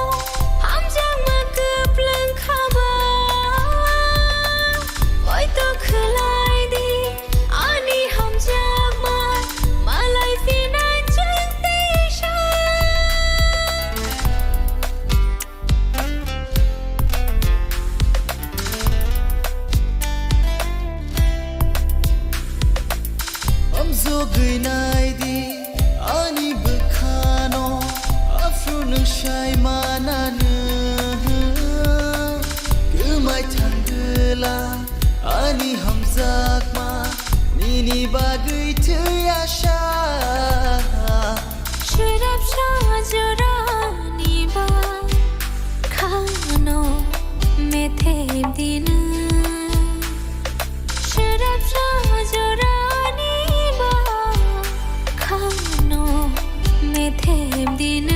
hamjakma kwplwng khaba. Poito khwlaidi, ani hamjakma, malai phinai chwng tisa. Hamjagwi naidi ani bwkhano, aphuru nwng sai mananw. Kwmai thangwla ani hamjakma, nini bagwi thwi asa. Swrapsa jorani ba khano methep dinw. Swrapsa jorani ba khano methep dinw.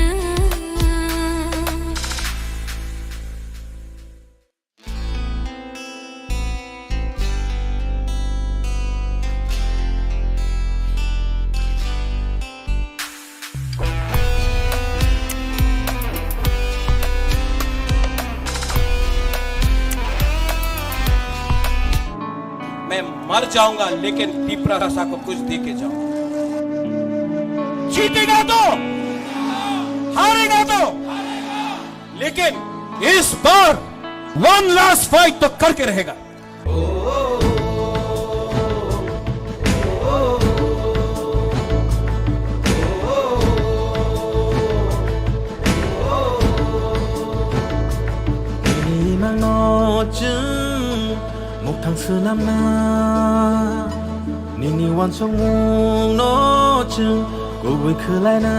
मैं मर जाऊंगा, लेकिन तिपरा भाषा को कुछ दे के जाऊंगा। जीतेगा तो, हारेगा तो, लेकिन इस बार वन लास्ट फाइट तो करके रहेगा। Nini imangno chwng mukthang swnamna, nini uansukmungno chwng kubui khwlaina.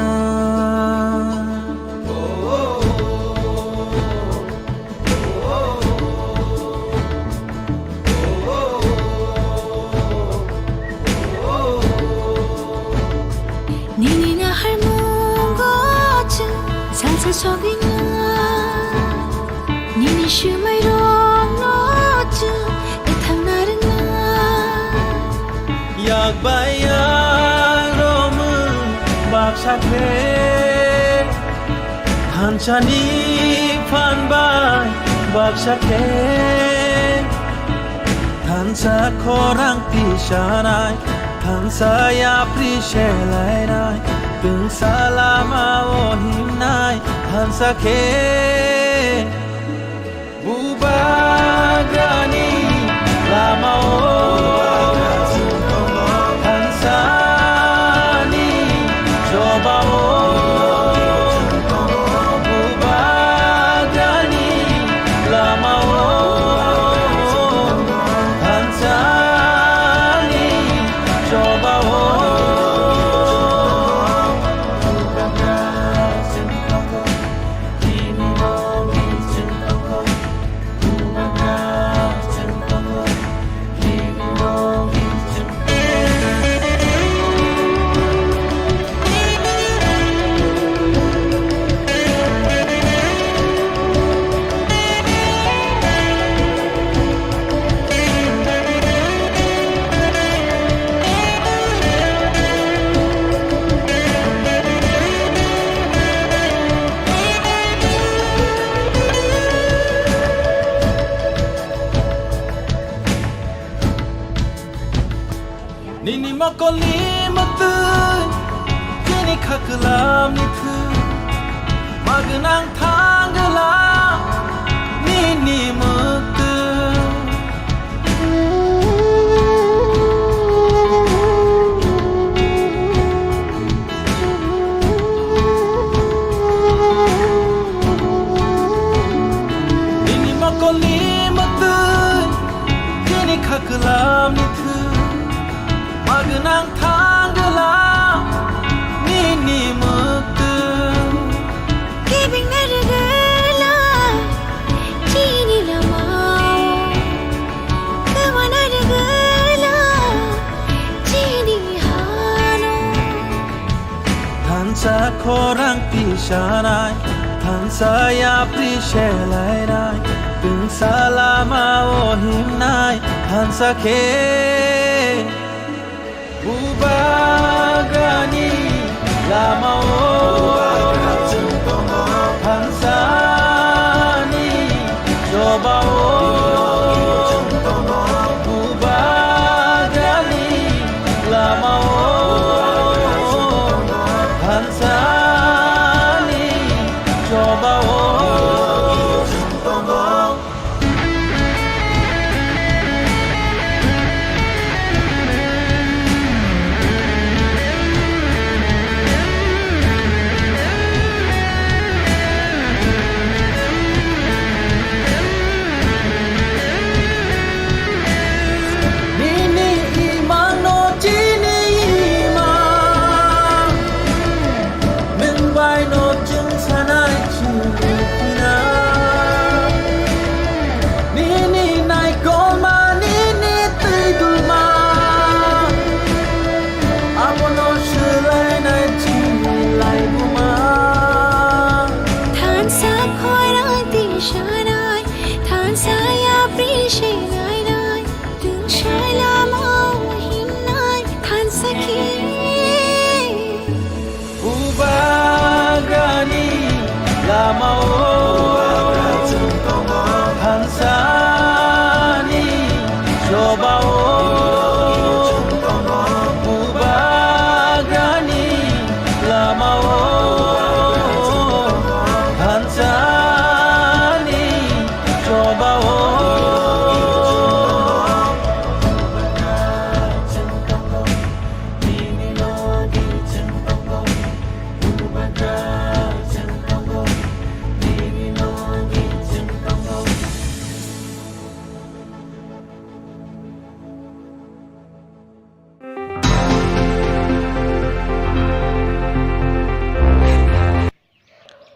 Nini naharmungo chwng salsa sogwina, nini swmairokno chwng kwthangna rwngna. Yak bai yak romwi baksa khe, thansani phan bai baksa khe, thansa khorang tisanai, thansa yapri selainai, twngsa lama o himnai, thansa khe. Bubagrani lama o thansani choba o, Bubagrani lama o thansani choba o. Nini mokolni mwktwi, chini khaklamni thwi, magwnang thangla nini mwktwi. Nini mokolni mwktwi, chini khaklamni thwi, magwnang thangla nini mwktwi. Kebengna rwgwla chini lamao, kwmana rwgwla chini hano. Thansa khorang tisanai, thansa yapri selainai, twngsa lamao himnai, thansa khe. Bubagrani lamao, thansani chobao, Bubagrani lamao, thansani chobao. Nini imangno chini imang. Nwng bai no chwng sanai chini khwna. Nini naikolma, nini twi dulma, abono swlainai chini laibuma. Thansa khorang tisanai, thansa yapri selainai, twngsa lamao himnai, thansa khe. Bubagrani lamao, thansani chobao, Bubagrani lamao, thansani chobao.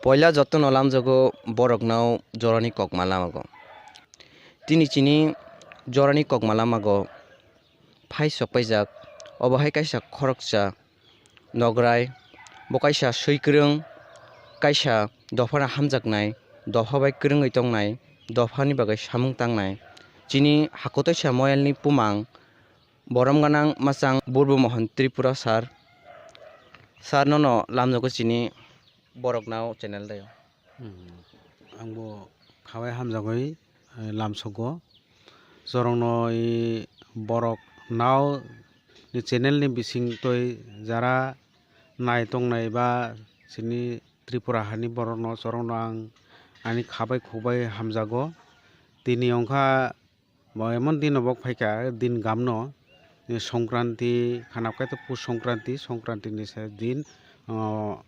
Poila jotono lamjago borokno jorani kokma lamago. Tini chini jorani kokma lamago phai sok paijak. Obo hai kaisa khoroksa nograi, bo kaisa swi kwrwng, kaisa dophano hamjaknai, dopha bai kwrwngwi tongnai, dophani bagwi samung tangnai. Chini hakotoisa moyalni bumang borom gwnang mwchang Burbu Mohon Tripura sir. Sir, nono lamjago chini Borok Nao channel dai o. Hmm. Ang bo khabai hamjagwi, eh, lamsogo. Chorokno i Borok Nao ni channel ni bising toi jara nai tongnai ba chini Tripura hani borokno chorokno ang ani khabai khukbai hamjago. Tini wngkha Bo emon din obok phaikha, din gamno, ni Songkranti, khanap khe to Pus Songkranti, Songkranti ni ses din, o,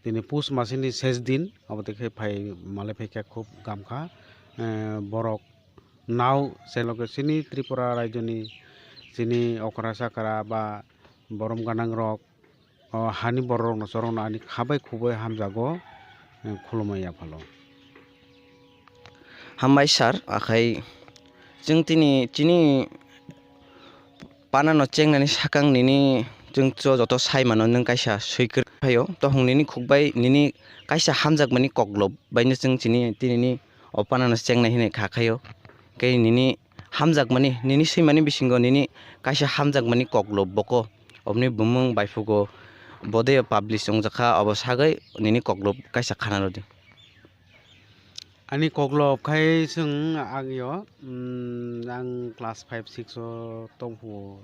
tini Pus masini ses din, abo tei khe phai malai phaikha, khub gamkha, eh, Borok Nao se loge chini Tripura raijo ni chini okra chakra ba borom gwnang rok, o hani borok rokno chorokno ani khabai khubui hamjago, eh, khulumui yaphalo. Hambai sir, akhai chwng tini chini panano chengnani sakang nini chwng cho joto sai mano nwng kaisa swi kwrwi phaio. Tohong nini khukbai nini kaisa hamjakmani koklop baino chwng chini tinini o panano chengnai hinwi kha khaio. Khe nini hamjakmani, nini swimani bisingo nini kaisa hamjakmani koklop boko. Oboni bumung baiphugo bodeo publish wngjakha, obo sagwi nini koklop kaisa khana rwdi. Ani koklop khai chwng ang yo, mm, ang class five six o tongphuo.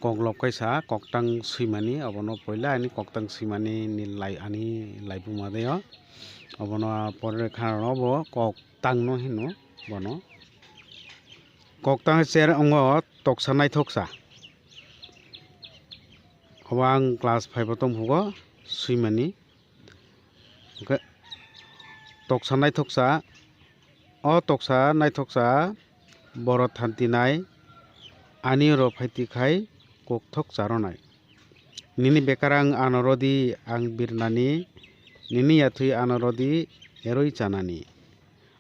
koklop kaisa koktang swimani, obono poila ani koktang swimani ni lai, ani laibuma de o. Obono pore kha rw bo koktang no hino bono. Koktang cher wngo toksa naithoksa. Obo ang class five o tongphugo swimani. Hwnkhe toksa naithoksa, o toksa naithoksa borok thantinai ani oro phaiti khai kokthok charonai. Nini bekarang ano rodi ang birnani, nini yathwi ano rodi eroi chanani.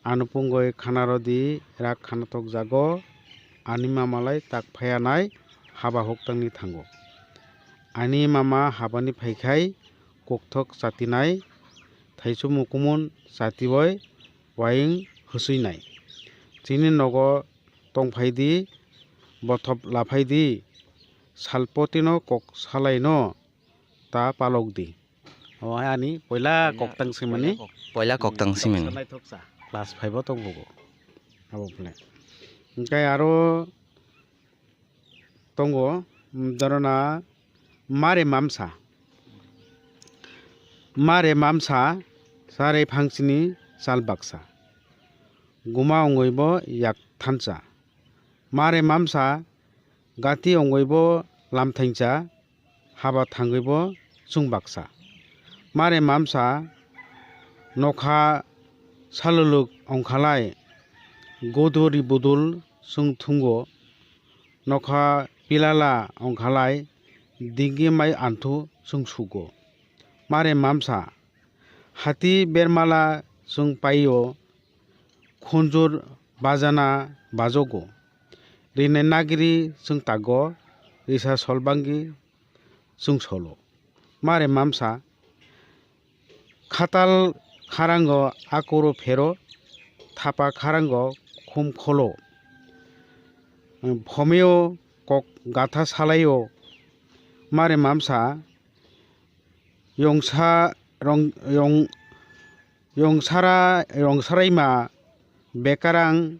Ano pungoi khana rodi rak khanathok jago, ani mama lai tak phayanai haba huktangni thango. Ani mama habani phaikhai kokthok chatinai, thaichukmung kumun chatibai waing hwswinai. Chini nogo tongphaidi, bothop laphaidi, salpotino kok salaino ta palokdi. O ani poila koktang swimani. Poila koktang swimani. Naithoksa. Class five o tongbugo. Abo phle. Hwnkhe aro tongo, mm, dorona mare mamsa. Mare mamsa, sarai phangsini sal baksa. Guma ongoi bo yak thansa. Mare mamsa, gati ongoi bo lamthaingsa, haba thangwi bo chwng baksa. Mare mamsa, nokha saluluk ongkhalai, goduri budul chwng thungo. Nokha pilala ongkhalai, dinggi mai anthu chwng sugo. Mare mamsa, hati bermala chwng paio, khunjur bajana bajogo. Rinai nagri chwng tago, risa solbangi chwng solo. Mare mamsa, khatal kharango akuro phero, thapa kharango khum kholo. Phomeo kok gatha salaio. Mare mamsa, yongsa rong, yong, yongsara, yongsaraima bekarang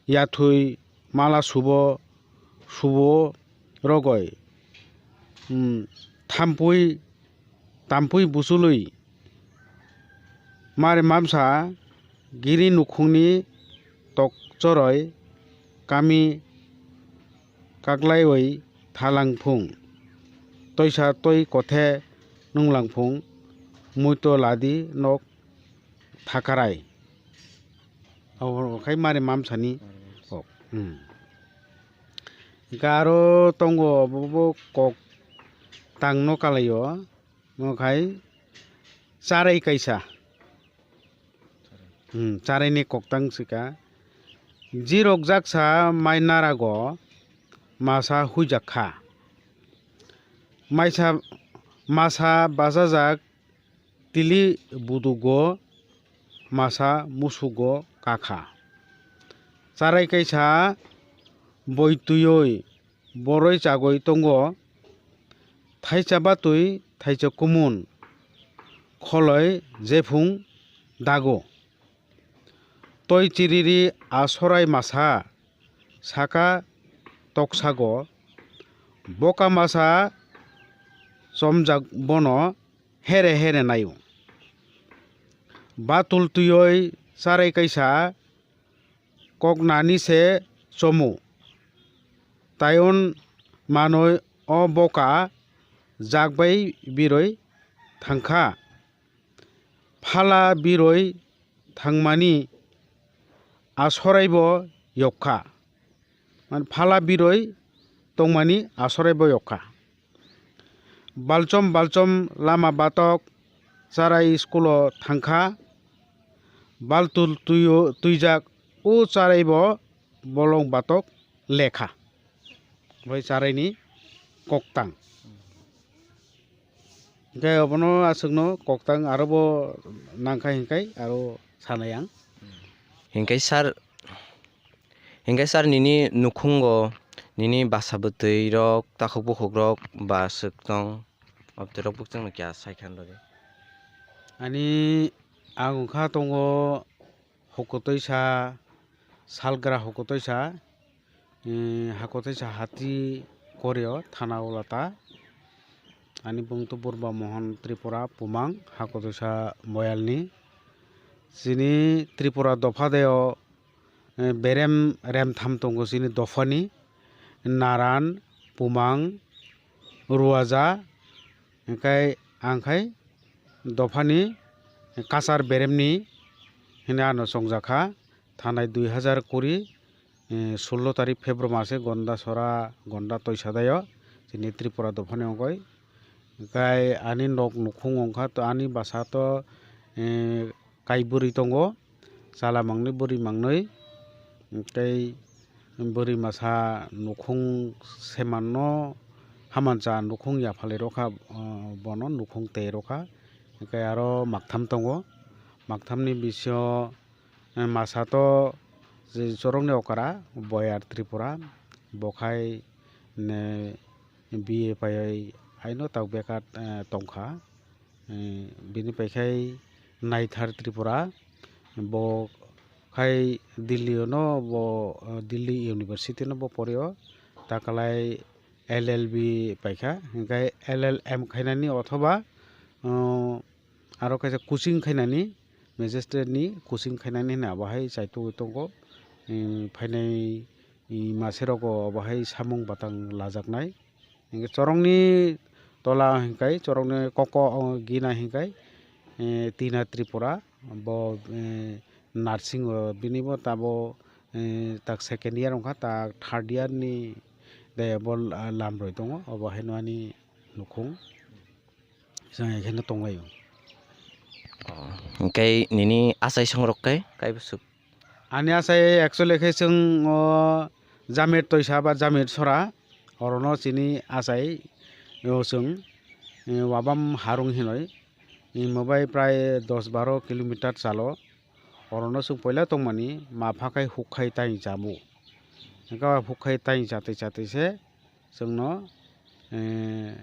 yathwi mala subo, subo rogoi, hmm, thampui, tampui buchului. Mare mamsa giri nukhungni tokchoroi kami kaklaiwi thalangphung. Toisa toi kothe nunglangphung, muito ladi nok thakarai. Abo khai mare mamsani kok. Hmm. Hwnkhe aro tongo bo, bo kok tangno kalaio. Mo khai charai kaisa. Hmm, charaini koktang sika. Jirok jaksa mai narago masa huijak kha. Maisa, masa bachajak tili budugo masa musugo kakha. Charai kaisa boi twiwi boroi chagwi tongo, thaicha batwi thaicha kumun, kholoi jephung dago. Toi chiriri a sorai masa saka toksago, boka masa chomjak bono here here naio. Batul twiwi charai kaisa koknani se chomo. Taion manoi o boka jakbai biroi thangkha. Phala biroi thangmani asoraibo yokkha. Mane phala biroi tongmani asoraibo yokkha. Balchom balchom lama batok charai school o thangkha. Baltul twi-, twijak o charai bo bolong batok lekha. Bai charai ni koktang. Hingke obono aswkno koktang aro bo nangkha hingkai aro sanai ang. Hingkai sir, hingke sir nini nukhungo nini basa bwtwi rok takhuk bukhuk rok ba swk tong? Obwtwi rok bukchang no kya sai khan rw di. Ani ang wngkha tongo hokotwi sa, salgra hokotwi sa, eh, hakotwi sa hati, Korio thana Ulata. Ani bung to Burba Mohon Tripura Pumang Hakotoisa Boyalni. Chini Tripura dopha deo, eh, berem remtham tongo chini dophani, Naran, Pumang, Ruaja, hingkai ang khai dophani kachar beremni hwnwi ano chongjakha. Thanai dui hazar kuri, eh, sullo tarik February mase Gonda sora, Gonda toisa dayo, chini Tripura dophani wngkoi. Hingkai ani nok nukhung wngkha to, ani bwsa to, eh, kai bwrwi tongo, chwla mangnwi, bwrwi mangnwi. Tei bwrwi masa nukhung semanno hamancha nukhung yaphalwi rokha, ah, bono nukhung tei rokha. Hingkai aro maktham tongo, makthamni bisingo, eh, masa to je chorokni okra Boyar Tripura, bo khai, ne, B A paiwi aino tak bekat, eh, tongkha. Eh, bini paikhai Naithar Tripura, bo khai Delhi-o no bo, eh, Delhi University no bo porio, takalai L L B paikha, hingkai L L M khainani othoba, eh, aro kaisa coaching khainani, magistrate ni coaching khainani hwnwi abo hai chaitugwi tongo. Eh, phainai, eh, mase rogo abo hai samung batang lajaknai. Hingke chorokni tola hingkai, chorokni koko, o, gina hingkai, eh, Tina Tripura, bo, eh, nursing o, bini bo tabo, eh, tak second year wngkha, tak third year ni de bo la-, lamroi tongo, obo haino ani nukhung, chwng ekheno tonglaio. Oh, hingke nini achai songrok khe kaibo swk? Ani achai actually khe chwng o Jamir Toisa ba Jamir Sora, orono chini achai o chwng, eh, Wabam Harung hinoi, eh, mobai prai dos baro kilometer chalo, orono chwng poila tongmani, ma pha khai huk khai tai chamo. Hingke huk khai tai chatwi chatwi se, chwngno, eh,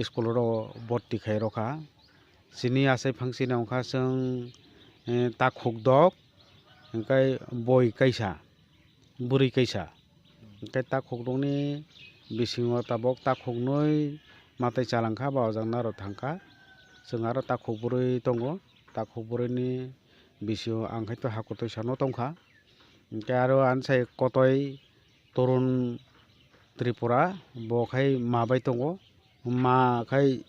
school oro bhorti khai rokha. Chini achai phangsina wngkha chwng, eh, takhuk dok, hingkai boi kaisa, bwrwi kaisa. Hingkai takhuk dokni bisingo tabok takhuk nwi matai chalangkha ba ojak naro thangkha. Chwng aro takhuk bwrwi tongo, takhuk bwrwini bisingo ang khaito hakutwi sano tongkha. Hingke aro ani sai kotoi Torun Tripura, bo khai ma bai tongo. Ma khai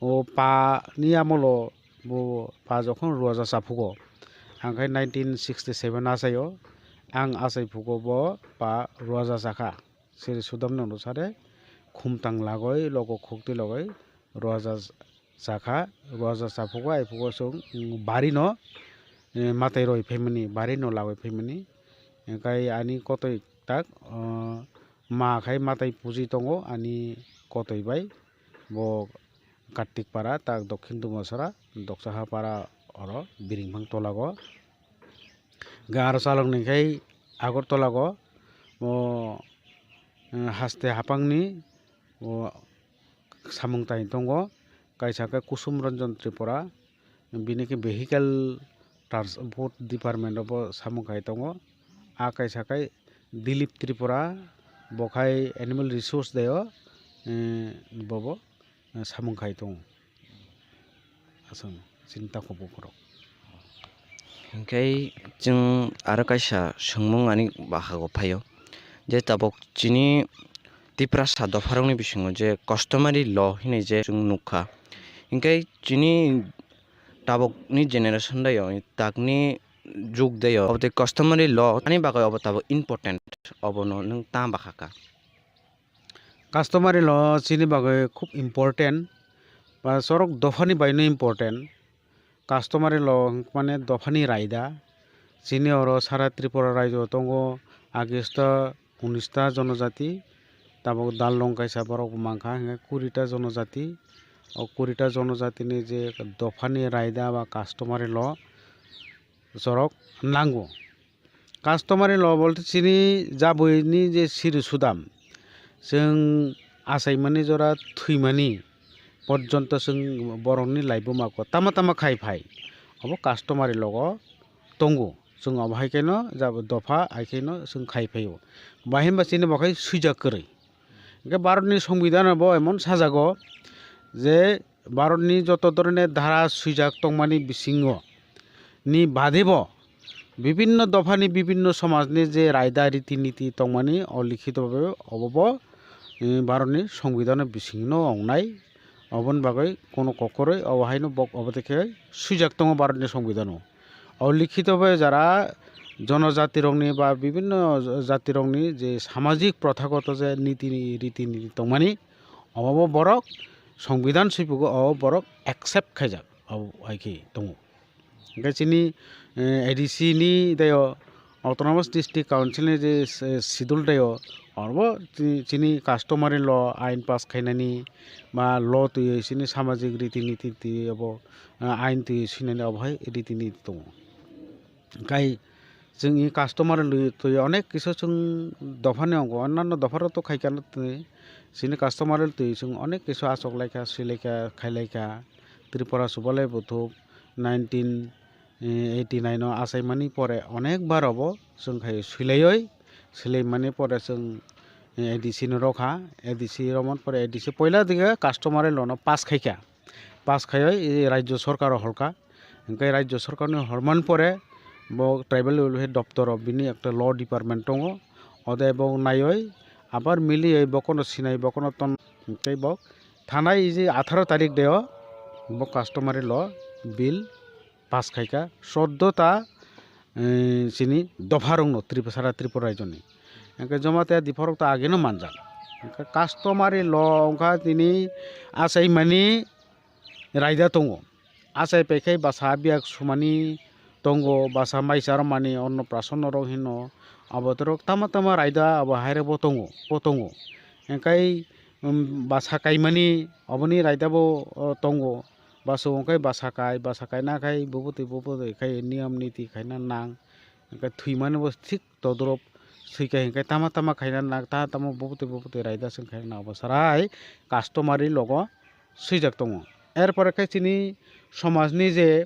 o pa ni amolo bo pa jokhon Ruaja chaphugo. Ang khai nineteen sixty seven achaio, ang achai phugo bo pa Ruaja chakha. Siri sudam nang sare khumtang lagoi, logo khukti logoi, Ruaja chakha, Ruaja chaphugo, aiphugo chwng, mm, bari no, eh, matai roi phaimani, bari no lagoi phaimani. Hingkai ani kotoi tak, ah, ma khai matai puji tongo ani kotoi bai. Bo Kartik para tak Dokhin Dumasora, Doksaha para oro Biringphang tolago. Ga aro chalok ni khai Agartala go, o, eh, haste haphangni, o, samung tai tongo, kaisa khe Kusum Ranjan Tripura, bini khe vehicle transport department o bo samung kai tongo, a kaisa khe Dilip Tripura, bo khai animal resource deo, eh, bobo, eh, samung kai tongo. Aswk chini takhuk bukhuk rok. Hingke chwng aro kaisa swngmung ani bahago phaio, je tabuk chini Tiprasa dopharokni bisingo je customary law hinwi je chwng nukha, hingke chini tabukni generation dayo, takni jug dayo, obotwi customary law ani bagwi obo tabuk important, obono nwng tamo bakhakha? Customary law chini bagwi khub important, ba chorok dophani baino important. Customary law hwnkhe mane dophani raida. Chini oro sara Tripura raijo tongo agesta unista jonojati, tabuk Darlong kaisa borok bo mankha hwnkhe kurita jonojati. O kurita jonojatini je dophani raida ba customary law chorok nango. Customary law bolte chini jabwini je siri sudam, chwng achaimani jora thwimani porjonto chwng borokni laibuma ko tama tama khai phai, obo customary law o tongo. Chwng obo hai kheno jab-, dopha hai kheno chwng khai phaio. Bahimba chini bo khai swijak kwrwi. Hwnkhe Bharatni Songbidanbo emon sajago je Bharatni joto dhoroner dhara swijak tongmani bisingo ni badebo bibinno dophani bibinno somajni je raida riti niti tongmani o likhito bhabe obobo, eh, Bharatni Songbidanni bisingno wngnai. Oboni bagwi kono kokoroi obo haino bok obo dekhe swijak tongo Bharatni Songbidanno. O likhito bai jara jonojatirokni ba bibinno jatirokni je samajik prothagoto je niti riti niti tongmani, obo borok Songbidan suipugo, obo borok accept khaijak, obo hai khe tongo. Hwnkhe chini, eh, A D C ni dayo Autonomous District Council ni je, eh, schedule dayo, orobo chi-, chini customary law ain pass khainani ba law twiwi chini samajik riti niti twiwi obo, eh, ain twiwi swinani obo hai riti niti tongo. Hwnkhe chwng i customary law twiwi onek kisu chwng dophani ongo, onnanno dopharok to khaikha twi, chini customary law twiwi chwng onek kisu achuk laikha, swi laikha, khai laikha. Tripura Subalai Buthuk nineteen eighty nine o achaimani pore onek bar obo chwng khai swilaioi, swilaimani pore chwng A D C no rokha, A D C romani pore A D C poila dige customary law no pass khaikha, pass khaioi rajyo sorkar o horkha, hwnkhe rajyo sorkar ni hormani pore bo tribal welfare doptor o bini ekta law department tongo, ode bo naioi abar milioi bokono sinai bokono ton tei bo thanai je atharo tarik deo bo customary law bill pass khaikha, chordo ta, eh, chini dopharokno Tripura, sara Tripura rajyoni. Hwnkhe joma tei dopharok ta ageno manjak. Hwnkhe customary law wngkha tini achaimani raida tongo. Achai paikhai basa biyak sumani tongo, basa maisa rwmani, onnoprasonno rok hino. Abotorok tama tama raida abo hairokbo tongo, bo tongo. Hwnkhe, um, basa kaimani oboni raida bo, o, tongo. Baso hwnkhe basa kai, basa kaina khai bubutwi bubutwi khai niyom niti khaina nang. Hwnkhe thwimani bo thik todorop swi khai hwnkhe tama tama khaina nang, tama tama bubutwi bubutwi raida chwng khaina nang. Obo sarai customary law o swijak tongo. Erpore khe chini somajni je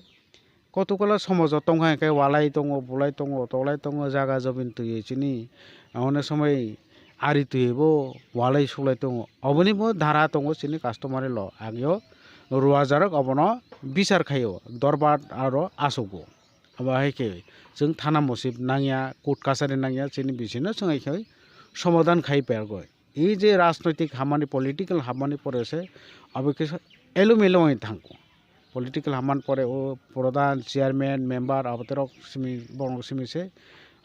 kotokola somojo tongkha hwnkhe walai tongo, bulai tongo, tolai tongo, jaga jobin twiwi chini. Onek somoi ari twiwi bo walai suklai tongo. Oboni bo dhara tongo chini customary law. Ageo ruajarok obono bichar khaio, dorbar aro achugo. Abo hai khe chwng thana musib nangya, court kachari nangya, chini bisino chwng hai khe somadan khai pergoi. Ei je rajnoitik hamani, political hamani pore se abo kisa elumelo wngwi thango. Political hamani pore o prodhan, chairman, member aboterok simi, borok simi se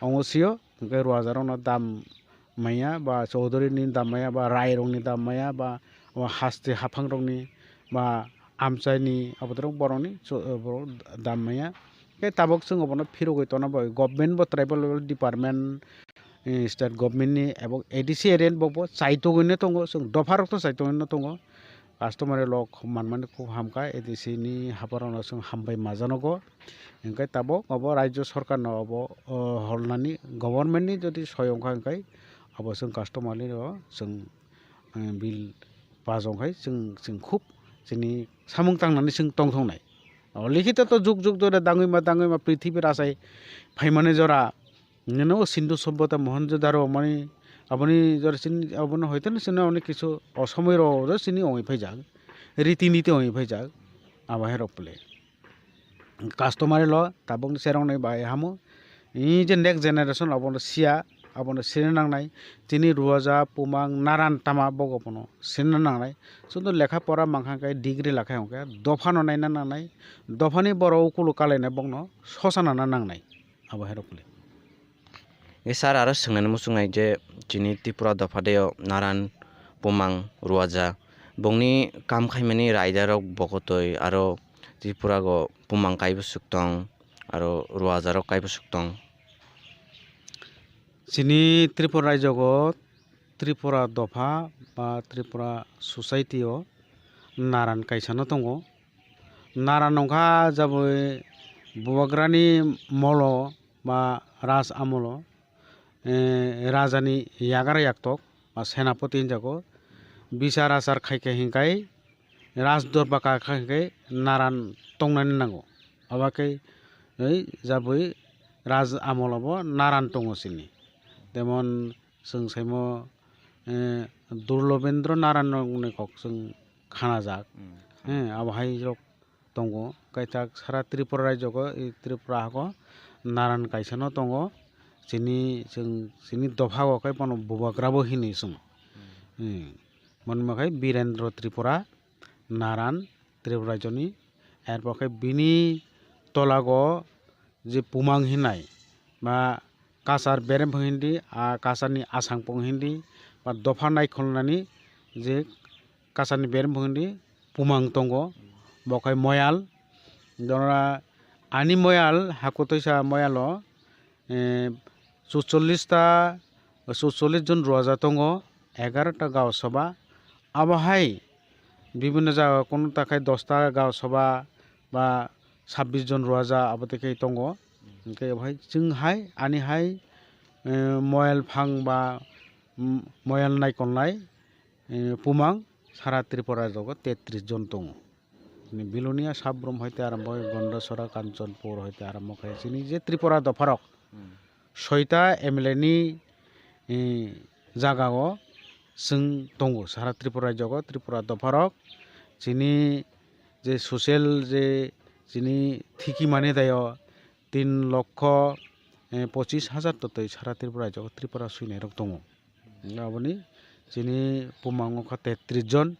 wngo sio, hwnkhe ruajarokno dam maya ba chowdhurini dam maya ba rairokni dam maya ba o haste haphangrokni ba amchaini aboterok borokni cho-, borok dam maya. Khe tabuk chwng obono phirogwi tongna bagwi government bo tribal development department, eh, state government ni abo A D C area ni bo, bo chaitogwino tongo, chwng dopharok to chaitogwino tongo. Customary law manmani khub hamkha, A D C ni habarokno chwng hambai majanogo. Hwnkhe tabuk obo rajyo sorkarno obo, o, holnani government ni jodi soi wngkha hwnkhe abo chwng customary law chwng eh, bill pass wng khai chwng, chwng khub chini samung tangnani chwng tongthoknai. O likhito to juk juk dore dangwi ma, dangwi ma prithibi rachai phaimani jora. Nini o Sindhu sobbota Mohenjo-daro mani aboni jora chini abono hoito no chini aboni kisu osomoi rok chini ongwi phaijak, riti niti ongwi phaijak, abo hai rok phle. Customary law tabukni cheroknwi bai hamo. Ee je next generation abono siya, abono sirina nangnai. Chini ruaja, pumang, naran tama bogo bono sirina nangnai. Sudu lekha pora mankha khe degree lakha hwnkhe dophano naina nangnai. Dophani borok ukulu kalainai bokno sosanana nangnai. Abo hai rok le. E sir, aro swngnani muchungnai je chini Tripura dopha deo naran, pumang, ruaja, bongni kam khaimani raidarok bokotoi aro Tripura go pumang kaibo suk tong, aro ruajarok kaibo suk tong. Chini Tripura raijogo Tripura dopha ba Tripura society o naran kaisano tongo. Naran wngkha jaboi bubagrani molo ba raj amolo, eh, rajani yagra yaktok ba senapoti hinjago. Bichar achar khaikha hinkai raj dorbar kha hinkai naran tongnani nango. Abo khe oi jaboi raj amolo bo naran tongo chini. Jemon chwng saimo eh, Durlobendra Narayanni kok chwng khanajak. Hmm. Eh, abo hai rok tongo. Kaisa sara Tripura rajyo ko, i Tripura hago Naran kaisa no tongo. Chini, chwng, chini dopha o khe bono Bubagra bo hini chwng. Hmm. Hmm. Mani ma khai Birendra Tripura, Naran Tripura rajyo ni. Erpor khe bini tola go je Pumang hinai ba Kasar beremphang hindi, a Kasarni asangpung hindi, ba dopha naikhulnani je Kasarni beremphang hindi Pumang tongo, bo khai Moyal. Jora ani Moyal, Hakutoisa Moyalo, eh, suchollis ta, suchollis jon ruaja tongo, egaroh ta Gao Sabha. Abo hai bibinno jaga kunu ta khai dosta Gao Sabha ba sabbish jon ruaja abo tei khe tongo. Hwnkhe bo hai chwng hai, ani hai, eh, Moyal phang ba, mm, Moyal naikolnai, eh, Pumang sara Tripura rajyo o tetris jon tongo. Chini Bilonia Sabrum hoite arombo khe Gondasora, Kanchanpur hoite arombo khe chini je Tripura dopharok, hmm, soita M L A ni, eh, jaga o chwng tongo sara Tripura rajyo o, Tripura dopharok. Chini je social je chini thiki mani dayo tin lokho, eh, pochis hajar to twi sara Tripura rajyo o Tripura swinairok tongo. Aboni chini Pumang wngkha tetris jon,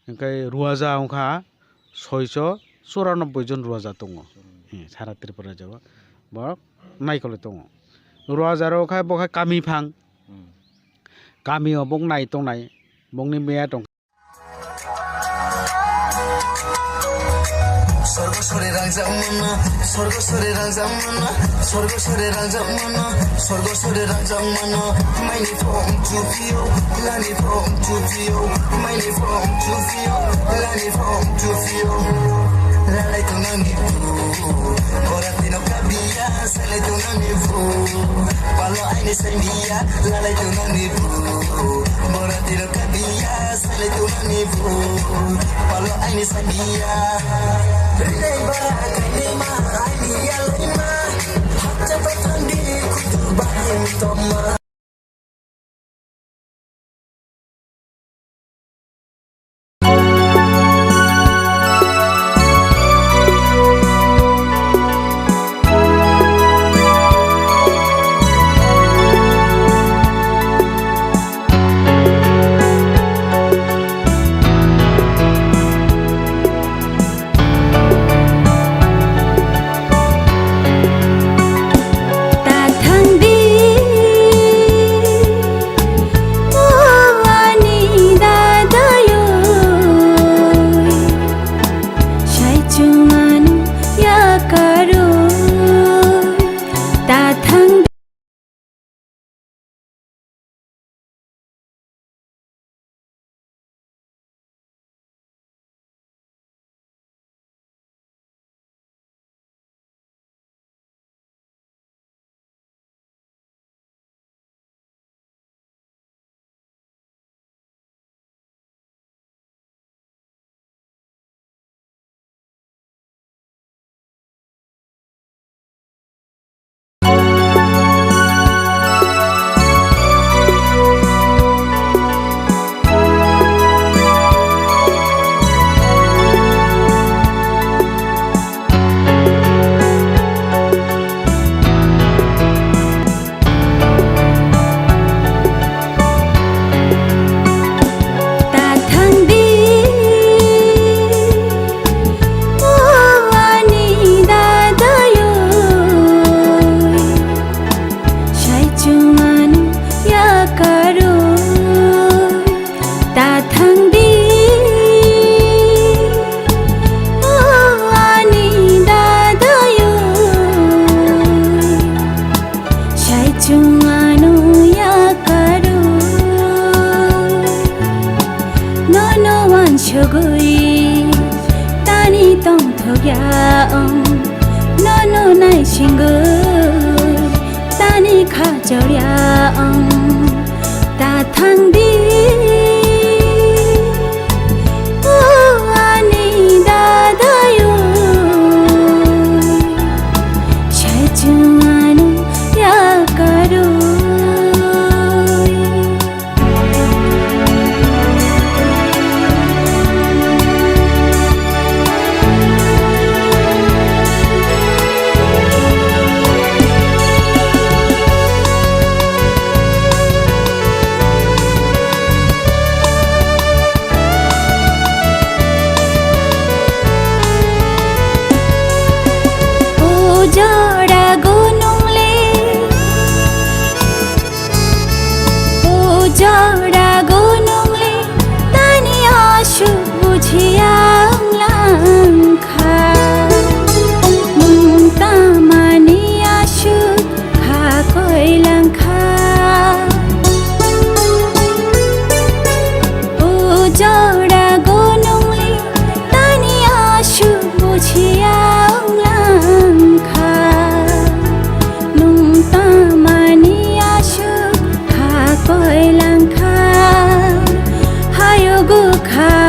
hwnkhe ruaja wngkha soiso churanobboi jon ruaja tongo. Hmm, sara Tripura rajyo o borok naikolwi tongo. Ruaja rok khe bo khe kami phang. Hmm. Kami o bok nai tongnai, bokni meya tong. Sorgo sore rangjak mano, sorgo sore rangjak mano, sorgo sore rangjak mano, sorgo sore rangjak mano. Maini phone chupio, lani phone chupio, maini phone chupio, lani phone chupio. Lalai tongnani bu, ora tino kabia, salai tongnani bu. Palo aini sainia, lalai tongnani bu, ora tino kabia. Sale tu nani bu, palo aini sania. Rine bara kaini ma, aini yalai ma. Hakcha pathang di kutu bahai toma. Ta thang di, o ani dadayoi, sai chumanu yakaro. Ta thang Ta thang di, o ani dadayoi, sai chumanu yakaro. Ta thang di, o ani dadayoi, sai chumanu yakaro. Nono wansugwi tani tongthokya ang, nono naisingwi tani khachaoya ang. Ta thang di, o ani dadayoi, sai chumanu yakaroi.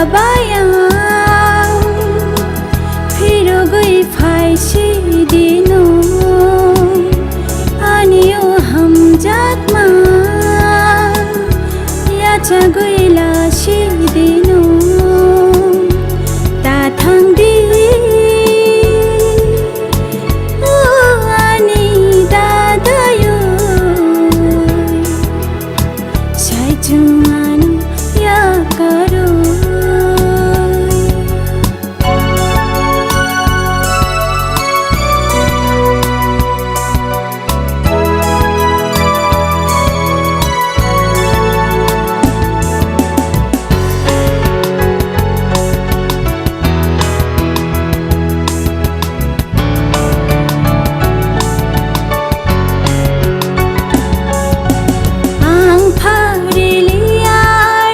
Bayang phirogwi phai si dino, ani o hamjakma yachagwi la si dino, ta thang di, o ani dadayo. Sai chwng ano yakarwi. Ang pharilya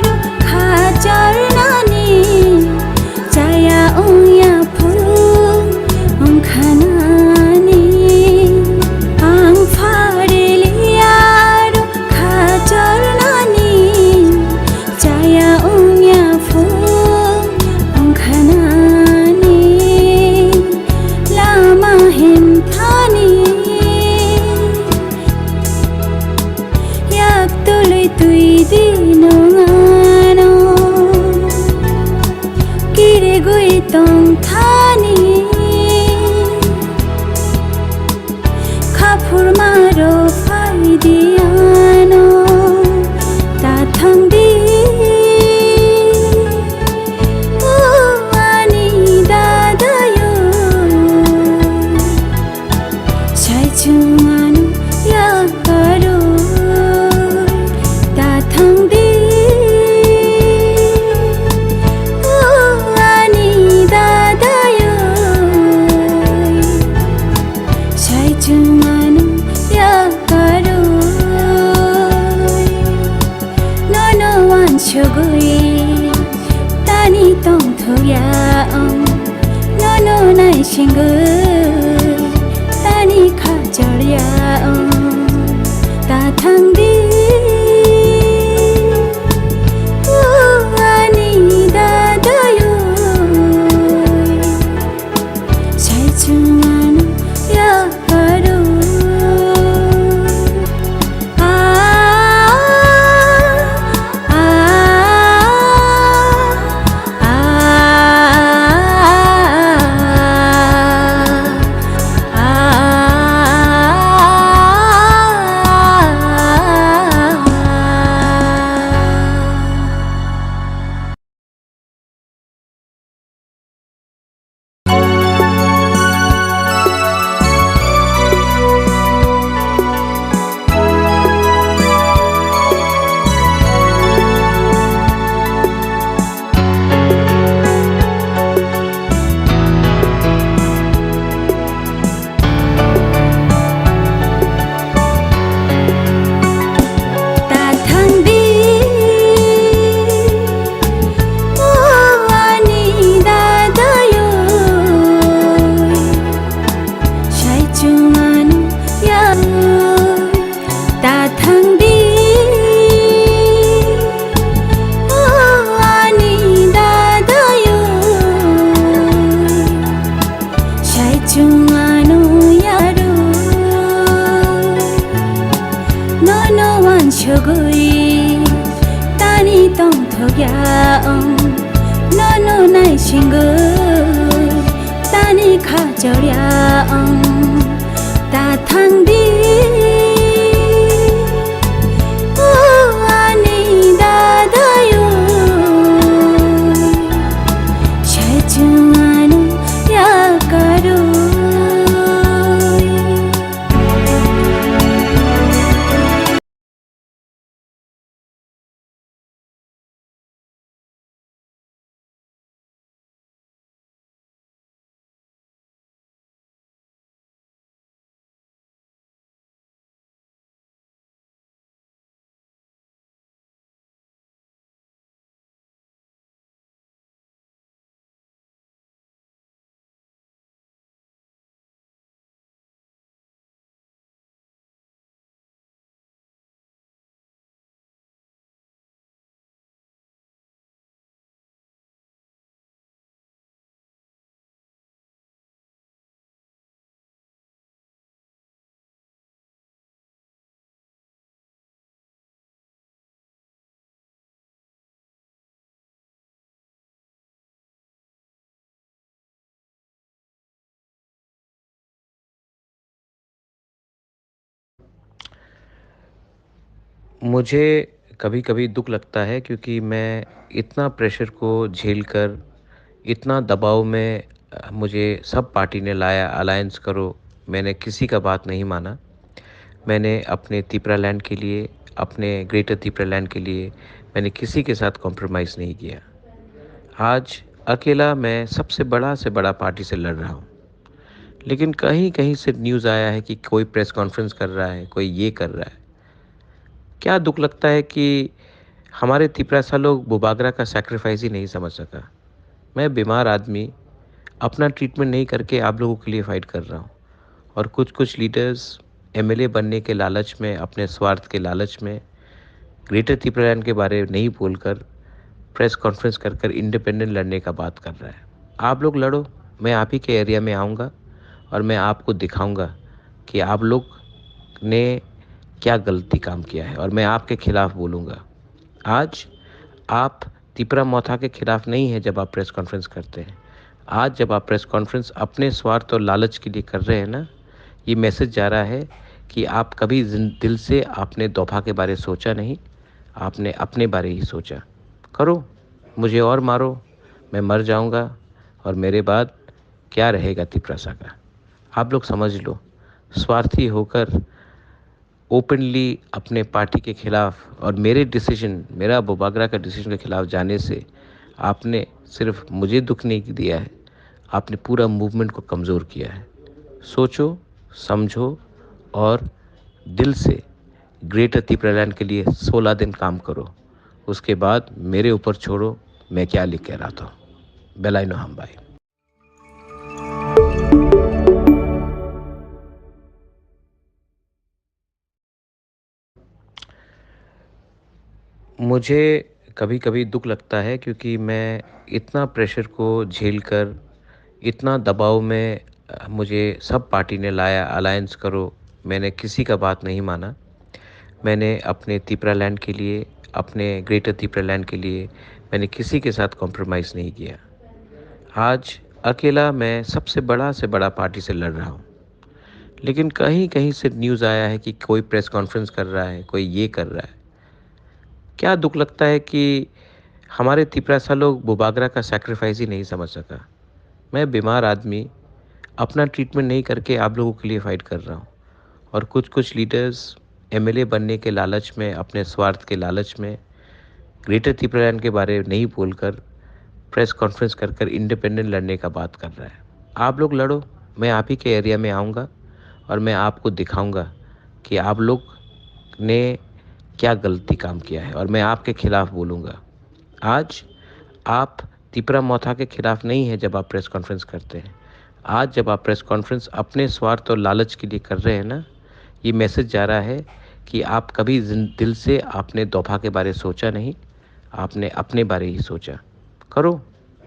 rw khacharnani, chaya wngya phung wngkhanani. Ang pharilya rw khacharnani, chaya wngya phung wngkhanani, lama himthani yak tului twi di nwng ano, kirigwi tongthani. Khaphurma rw phai di ano, ta thang di, o ani dadayo. Sai chwng ano yakarwi, ta thang di, o ani dadayo. Sai chwng ano yakarwi, nono uansugwi tani tongthokya wng, nono naisingwi tani khacharya wng, ta thang di, o ani dadayo. Sai chwng ano yakarwi. A, a, a, a, a. Ta thang di, o ani dadayo. Sai chwng ano ya, ta thang di, o ani dadayo. Sai chwng ano yarwi, nono uansugwi tani tongthokya wng, nono naisingwi tani khacharya wng, ta thang di, o ani dadayo. Sai chwng ano yakarwi. मुझे कभी-कभी दुख लगता है, क्योंकि मैं इतना प्रेशर को झेलकर, इतना दबाव में, अ, मुझे सब पार्टी ने लाया, अलायंस करो, मैंने किसी का बात नहीं माना। मैंने अपने तिपरा लैंड के लिए, अपने ग्रेटर तिपरा लैंड के लिए मैंने किसी के साथ कॉम्प्रोमाइज़ नहीं किया। आज अकेला मैं सबसे बड़ा से बड़ा पार्टी से लड़ रहा हूँ। लेकिन कहीं-कहीं से न्यूज़ आया है कि कोई प्रेस कॉन्फ्रेंस कर रहा है, कोई ये कर रहा है। क्या दुख लगता है कि हमारे तिपरासा लोग बुबागरा का सैक्रिफाइस ही नहीं समझ सका। मैं बीमार आदमी, अपना ट्रीटमेंट नहीं करके आप लोगों के लिए फाइट कर रहा हूँ। और कुछ-कुछ लीडर्स एमएलए बनने के लालच में, अपने स्वार्थ के लालच में ग्रेटर तिपरालैंड के बारे नहीं बोलकर प्रेस कॉन्फ्रेंस कर कर इंडिपेंडेंट लड़ने का बात कर रहा है। आप लोग लड़ो, मैं आप ही के एरिया में आऊँगा और मैं आपको दिखाऊँगा कि आप लोग ने क्या गलती काम किया है और मैं आपके खिलाफ बोलूँगा। आज आप तिपरा मोथा के खिलाफ नहीं है जब आप प्रेस कॉन्फ्रेंस करते हैं। आज जब आप प्रेस कॉन्फ्रेंस अपने स्वार्थ और लालच के लिए कर रहे हैं ना, ये मैसेज जा रहा है कि आप कभी जिन-, दिल से आपने दोफा के बारे सोचा नहीं, आपने अपने बारे ही सोचा। करो, मुझे और मारो, मैं मर जाऊँगा और मेरे बाद क्या रहेगा तिपरासा का? आप लोग समझ लो, स्वार्थी होकर ओपनली अपने पार्टी के खिलाफ और मेरे डिसीजन, मेरा बुबागरा का डिसीजन के खिलाफ जाने से आपने सिर्फ मुझे दुख नहीं दिया है, आपने पूरा मूवमेंट को कमज़ोर किया है। सोचो, समझो और दिल से ग्रेटर तिपरालैंड के लिए सोलह दिन काम करो। उसके बाद मेरे ऊपर छोड़ो, मैं क्या लिख के रहा था। बेलाइनो हामबाय। मुझे कभी-कभी दुख लगता है, क्योंकि मैं इतना प्रेशर को झेलकर, इतना दबाव में, अ, मुझे सब पार्टी ने लाया, अलायंस करो, मैंने किसी का बात नहीं माना। मैंने अपने तिपरालैंड के लिए, अपने ग्रेटर तिपरालैंड के लिए मैंने किसी के साथ कॉम्प्रोमाइज़ नहीं किया। आज अकेला मैं सबसे बड़ा से बड़ा पार्टी से लड़ रहा हूँ। लेकिन कहीं-कहीं से न्यूज़ आया है कि कोई प्रेस कॉन्फ्रेंस कर रहा है, कोई ये कर रहा है। क्या दुख लगता है कि हमारे तिपरासा लोग बुबागरा का सैक्रिफाइस ही नहीं समझ सका। मैं बीमार आदमी, अपना ट्रीटमेंट नहीं करके आप लोगों के लिए फाइट कर रहा हूँ। और कुछ-कुछ लीडर्स एमएलए बनने के लालच में, अपने स्वार्थ के लालच में ग्रेटर तिपरालैंड के बारे नहीं बोलकर प्रेस कॉन्फ्रेंस कर कर इंडिपेंडेंट लड़ने का बात कर रहा है। आप लोग लड़ो, मैं आप ही के एरिया में आऊँगा और मैं आपको दिखाऊँगा कि आप लोग ने क्या गलती काम किया है और मैं आपके खिलाफ बोलूँगा। आज आप तिपरा मोथा के खिलाफ नहीं है जब आप प्रेस कॉन्फ्रेंस करते हैं। आज जब आप प्रेस कॉन्फ्रेंस अपने स्वार्थ और लालच के लिए कर रहे हैं ना, ये मैसेज जा रहा है कि आप कभी जिन-, दिल से आपने दोफा के बारे सोचा नहीं, आपने अपने बारे ही सोचा। करो,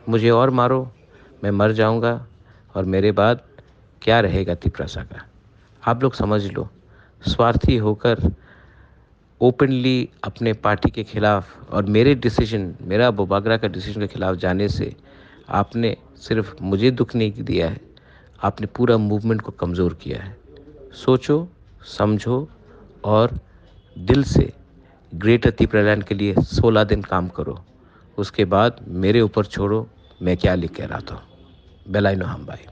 मुझे और मारो, मैं मर जाऊँगा और मेरे बाद क्या रहेगा तिपरासा का? आप लोग समझ लो, स्वार्थी होकर ओपनली अपने पार्टी के खिलाफ और मेरे डिसीजन, मेरा बुबागरा का डिसीजन के खिलाफ जाने से आपने सिर्फ मुझे दुख नहीं दिया है, आपने पूरा मूवमेंट को कमज़ोर किया है। सोचो, समझो और दिल से ग्रेटर तिपरालैंड के लिए सोलह दिन काम करो। उसके बाद मेरे ऊपर छोड़ो, मैं क्या लिख के रहा था। बेलाइनो हामबाय।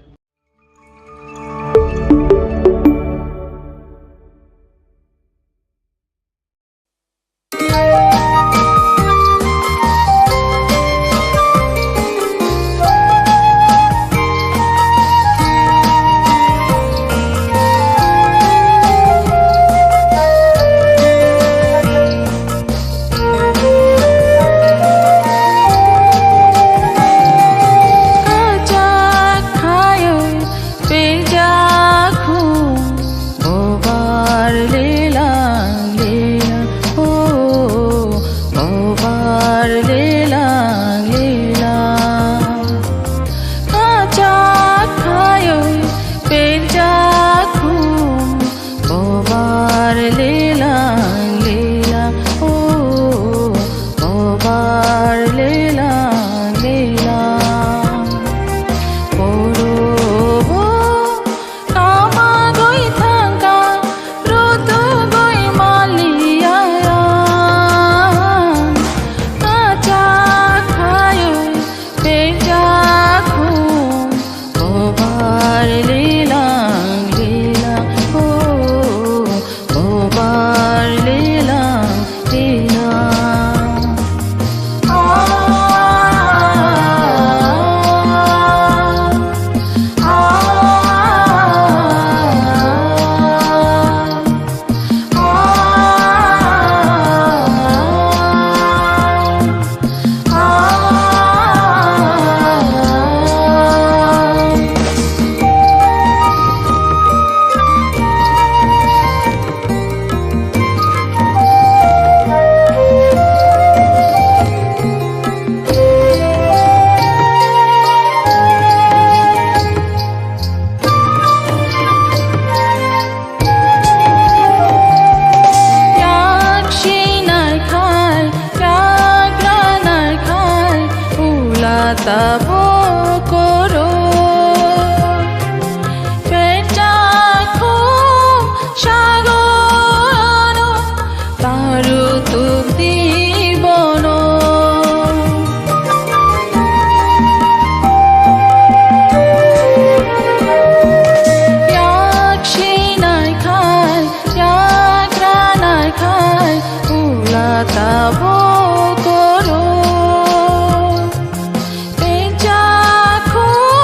Tabo koro, pecha khum sagorano taru tuk di bono. Yak sinai khai, yak ranai khai, ula tabo koro. Pecha khum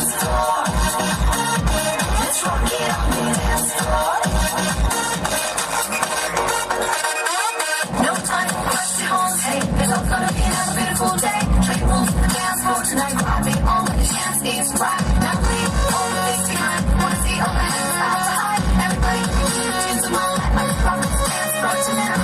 Let's rock it on the dance floor. No time for questions. Hey, it's all gonna be a beautiful day. Three moves to the dance floor tonight. Grab it all when the chance is right. Now leave all the things behind. Wanna see all the hands up high. Everybody, put your hands in my lap. Let's rock this dance floor tonight.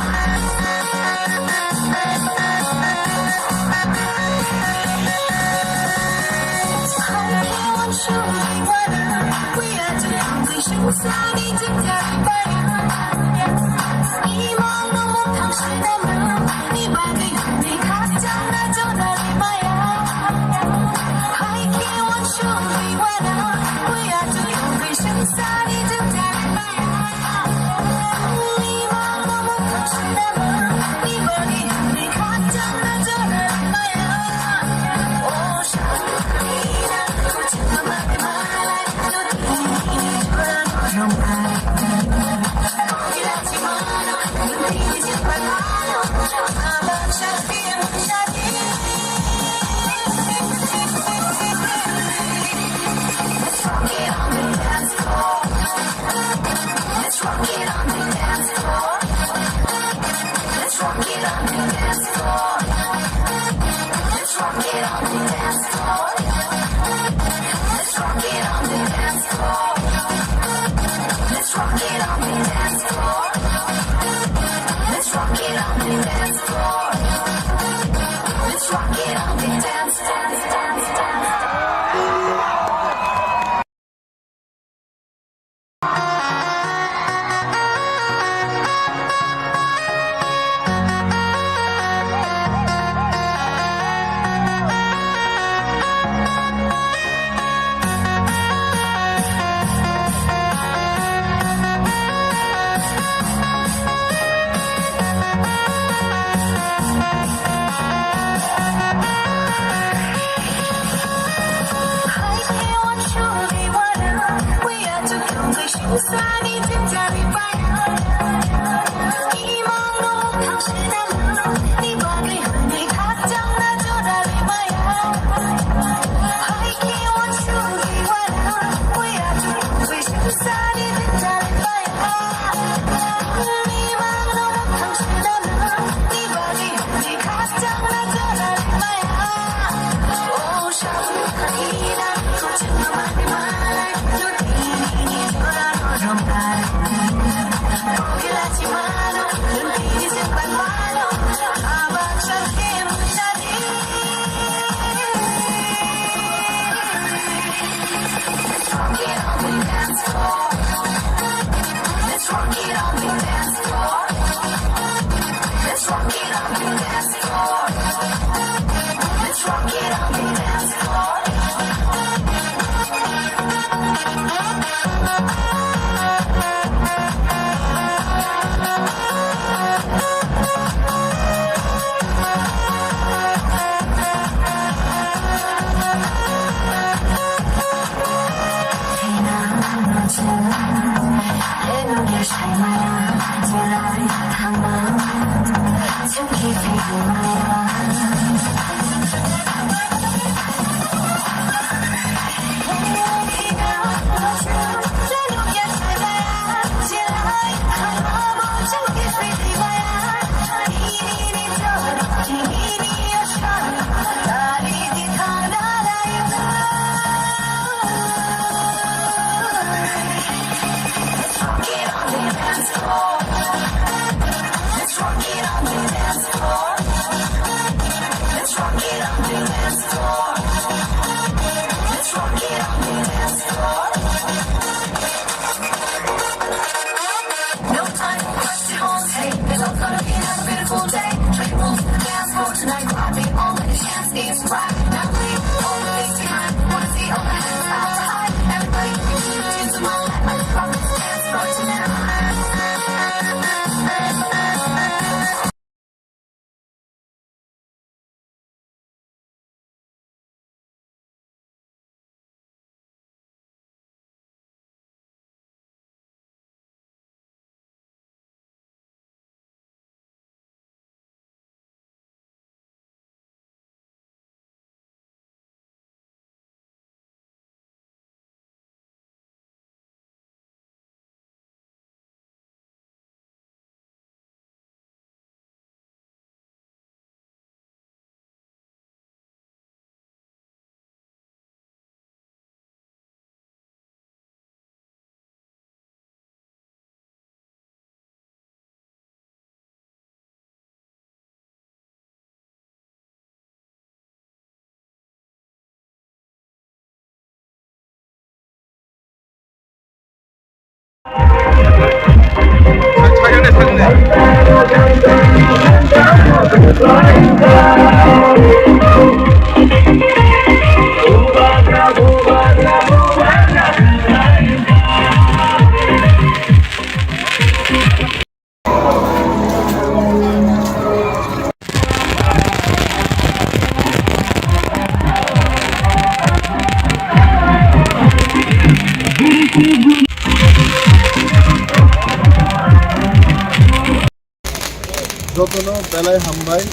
Jotono belai hambai.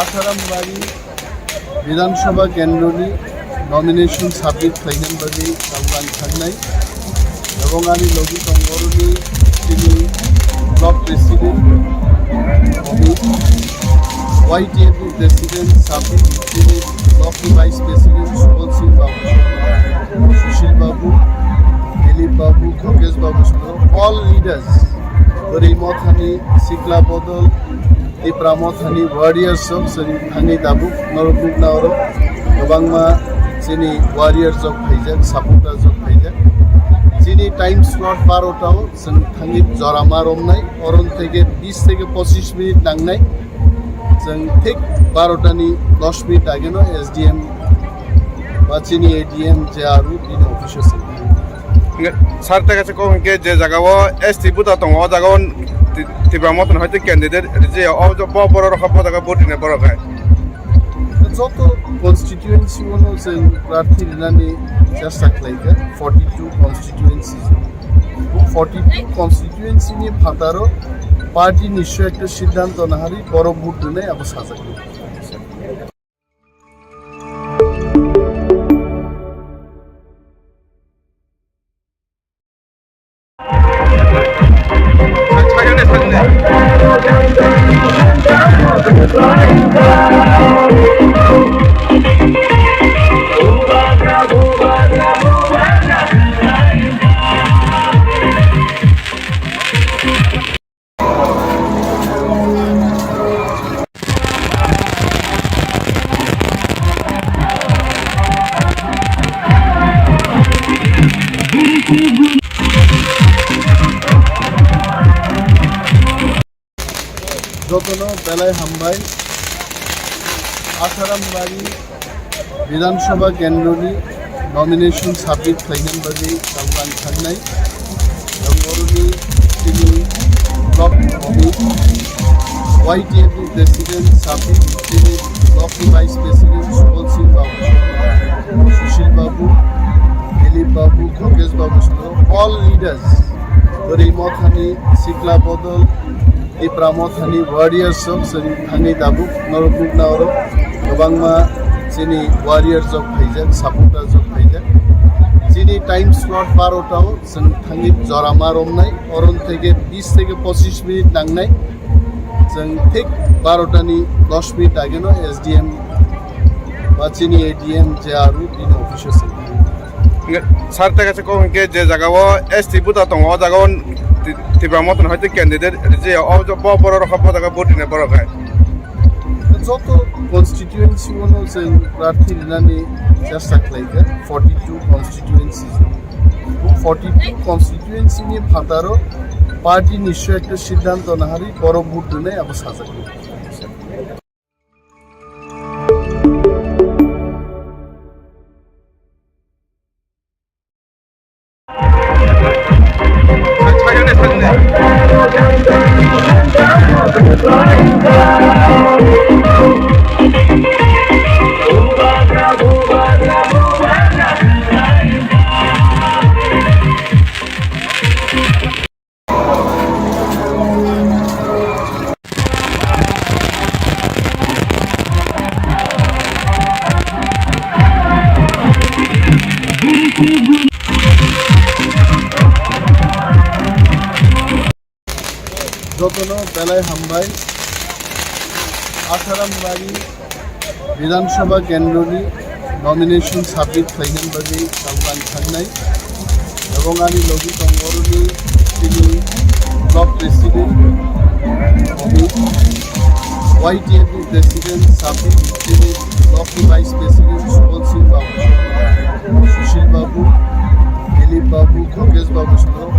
Asharam Bari Bidhan Sabha kendroni nomination submit khlainani bagwi tabuk ang thangnai. Ebong ani logi tongo oroni chini block president Amit, Y T F ni president Sabir, chini block ni vice president Subal Singh Babu, Sushil Babu, Dilip Babu, Khokesh Babu, all leaders, Bwrwi Mothani, Sikla Bodol, Tipra Mothani warriors rok chwng thangwi tabuk norok nukna oro kwbangma chini warriors rok phaijak, supporters rok phaijak. Chini time slot barota o chwng thangwi jora ma romnai, oron theke bis theke pochis minute nangnai. Chwng thik barota ni dos minute age no S D M ba chini A D M je aru bini office o chwng. Hingke sir, tei kaisa kok hingke je jaga o S T buta tongo, o jaga o Ti-, Tipra Mothani hoite candidate rije, o jo-, bo borok rok bo jaga vote rina borok hai. Joto constituency o no chwng prarthi rinani chesta khlaikha, forty two constituency. Forty two constituency ni phataro party ni swi ekta siddhanto naharwi borok vote rinai abo sajak. Jotono belai hambai. Asharam Bari Bidhan Sabha kendroni nomination submit khlainani bagwi tabuk ang thangnai. Ang oroni chini block committee, Y T F ni president Sabir, chini block ni vice president Subal Singh Babu, Sushil Babu, Dilip Babu, Khokesh Babu, all leaders, Bwrwi Mothani, Sikla Bodol, Tipra Mothani warriors rok chwng thangwi tabuk norok nukna oro kwbangma chini warriors rok phaijak, supporters rok phaijak. Chini time slot barota o chwng thangwi jora ma romnai, oron theke bis theke pochis minute nangnai. Chwng thik barota ni dos minute age no S D M ba chini A D M je aru bini office o chwng. Hingke sir, tei kaisa kok hingke je jaga o S T buta tongo, o jaga o Ti-, Tipra Mothani hoite candidate rije, o jo-, bo borok rok bo jaga vote rina borok hai. Joto constituency o no chwng prarthi rinani chesta khlaikha, forty two constituency. Forty two constituency ni phataro party ni swi ekta siddhanto naharwi borok vote rinai abo sajak. Jotono belai hambai. Asharam Bari Bidhan Sabha kendroni nomination submit khlainani bagwi tabuk ang thangnai. Ebong ani logi tongo oroni chini block president Amit, Y T F ni president Sabir, chini block ni vice president Subal Singh Babu, Sushil Babu, Dilip Babu, Khokesh Babu,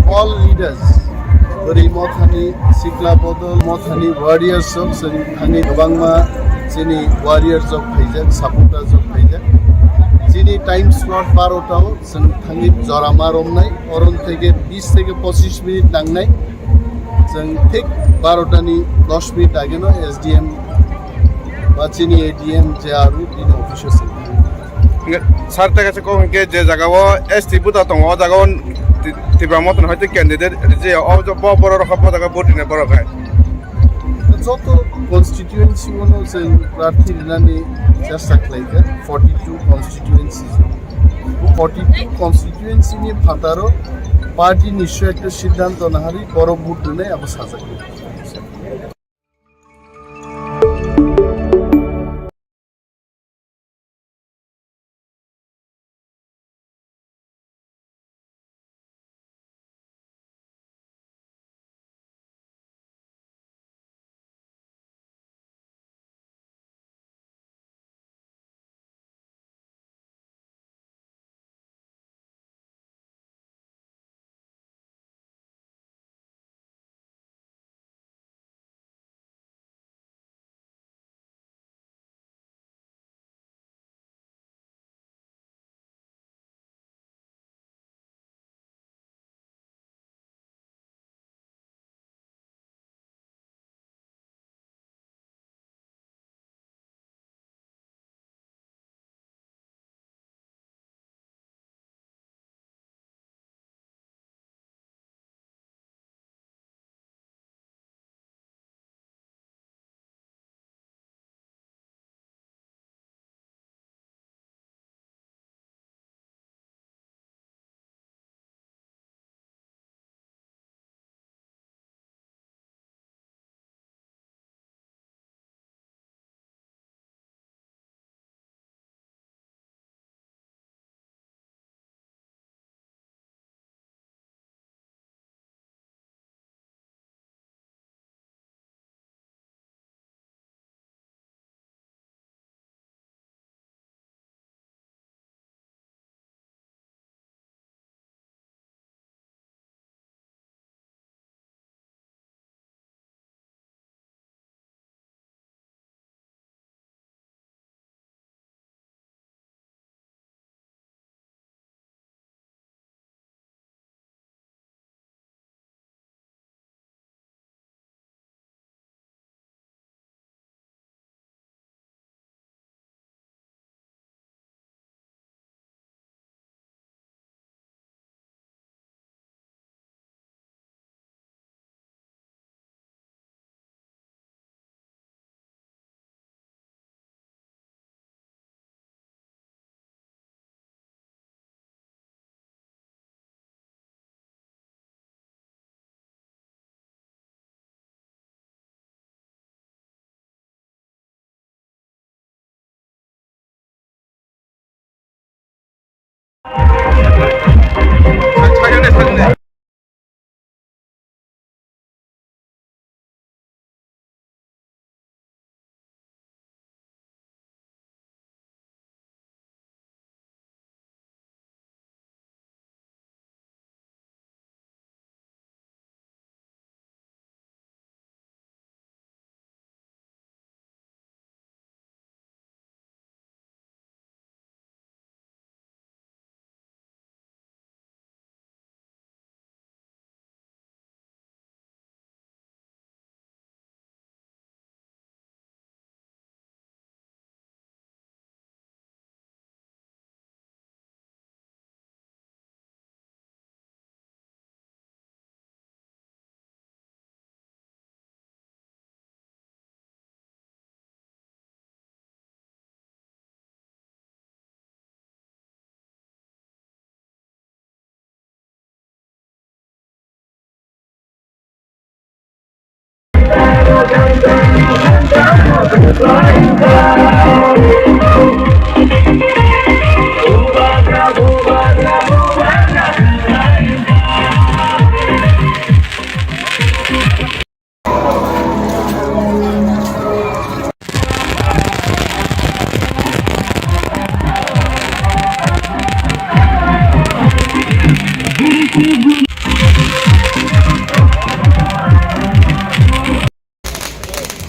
all leaders, Bwrwi Mothani, Sikla Bodol Mothani warriors rok chwng thangwi kwbangma chini warriors rok phaijak, supporters rok phaijak. Chini time slot barota o chwng thangwi jora ma romnai, oron theke bis theke pochis minute nangnai. Chwng thik barota ni dos minute age no S D M ba chini A D M je aru bini office o chwng. Hingke sir, tei kaisa kok hingke je jaga o S T buta tongo, o jaga o Ti-, Tipra Mothani hoite candidate rije, o jo-, bo borok rok bo jaga vote rina borok hai. Joto constituency-o no chwng prarthi rinani chesta khlaikha, forty two constituency. Forty two constituency ni phataro party ni swi ekta siddhanto naharwi borok vote rwnai abo sajak.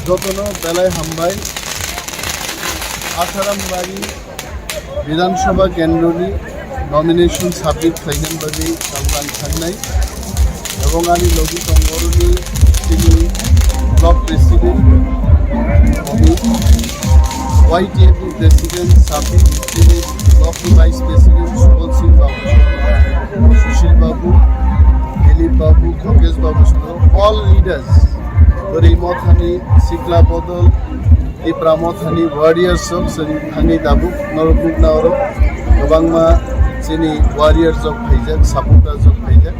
Jotono belai hambai. Atharam bari Bidhan Sabha kendroni nomination submit khlainani bagwi tabuk ang thangnai. Ebong ani logi tongo oroni chini block president, Amit, Y T F ni president, Sabir, chini block ni vice president, Subal Singh Babu, Sushil Babu, Dilip Babu, Khokesh Babu, all leaders. Bwrwi mothani sikla bodol, Tipra mothani warriors rok chwng thangwi tabuk norok nukna oro kwbangma chini warriors rok phaijak, supporters rok phaijak.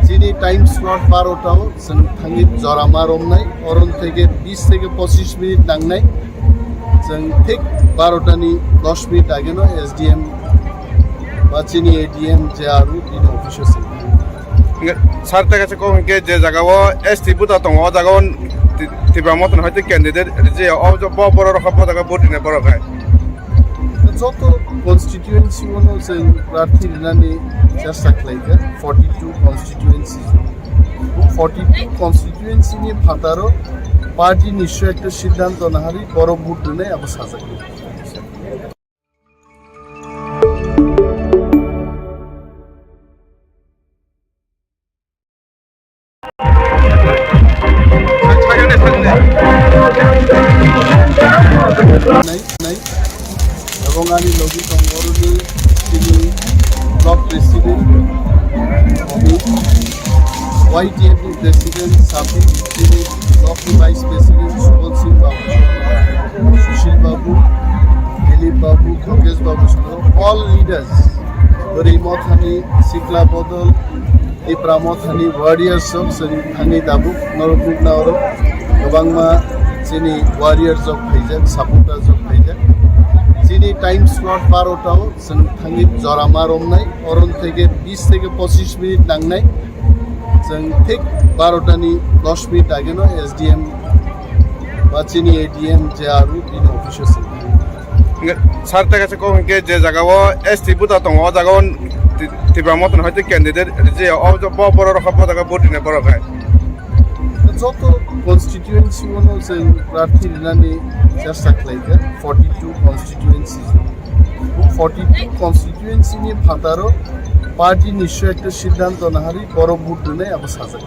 Chini time slot barota o chwng thangwi jora ma romnai, oron theke bis theke pochish minute nangnai. Chwng thik barota ni dos minute age no S D M ba chini A D M je aru bini office o chwng. Hingke sir, tei kaisa kok hingke je jaga o S T buta tongo, o jaga o Ti-, Tipra Motha ni hoite candidate rije, o bo borok rok bo jaga vote rina borok hai. Joto constituency o no chwng prarthi rinani chesta khlaikha, forty two constituency. Bo forty two constituency ni phataro party ni swi ekta siddhanto nahari borok vote rinai abo sajak. Nai, nai. Ebong ani logi tongo oroni chini block president, Amit, Y T F ni president, Sabir, chini block ni vice president, Subal Singh Babu, Sushil Babu, Dilip Babu, Khokesh Babu, all leaders, Bwrwi Mothani, Sikla Bodol, Tipra Mothani warriors rok chwng thangwi tabuk norok nukna oro kwbangma chini warriors rok phaijak, supporters rok phaijak. Chini time slot barota o chwng thangwi jora ma romnai, oron theke bis theke pochish minute nangnai. Chwng thik barota ni dos minute age no S D M ba chini A D M je aru bini office o chwng. Hingke sir, tei kaisa kok hingke je jaga o S T buta tongo, o jaga o Ti-, Tipra Motha ni hoite candidate rije, o bo borok rok bo jaga vote rina borok hai. Joto constituency o no chwng prarthi rinani chesta khlaikha, forty two constituency. Bo forty two constituency ni phataro party ni swi ekta siddhanto nahari borok vote rinai abo sajak.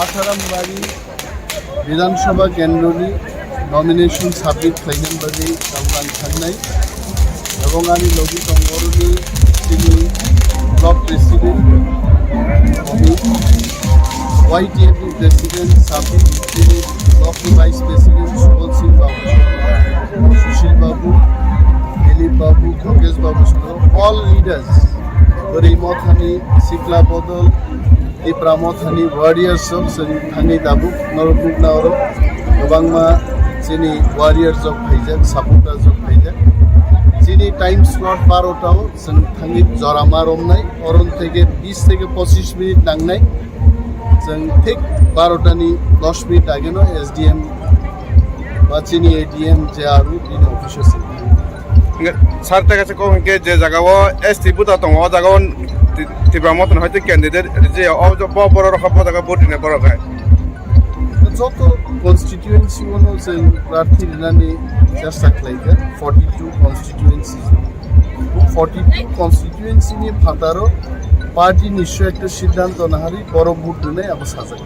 Atharam bari Bidhan Sabha kendroni nomination submit khlainani bagwi tabuk ang thangnai. Ebong ani logi tongo oroni chini block president, Amit, Y T F ni president, Sabir, chini block ni vice president, Subal Singh Babu, Sushil Babu, Dilip Babu, Khokesh Babu, all leaders, Bwrwi Mothani, Sikla Bodol, Tipra Mothani warriors rok chwng thangwi tabuk norok nukna oro kwbangma chini warriors rok phaijak, supporters rok phaijak. Chini time slot barota o chwng thangwi jora ma romnai, oron theke bis theke pochish minute nangnai. Chwng thik barota ni dos minute age no S D M ba chini A D M je aru bini office o chwng. Hingke sir, tei kaisa kok hingke je jaga o S T buta tongo, o jaga o Ti-, Tipra Motha ni hoite candidate rije, o bo borok rok bo jaga vote rina borok hai. Joto constituency o no chwng prarthi rinani chesta khlaikha, forty two constituency. Bo forty two constituency ni phataro party ni swi ekta siddhanto nahari borok vote rinai abo sajak.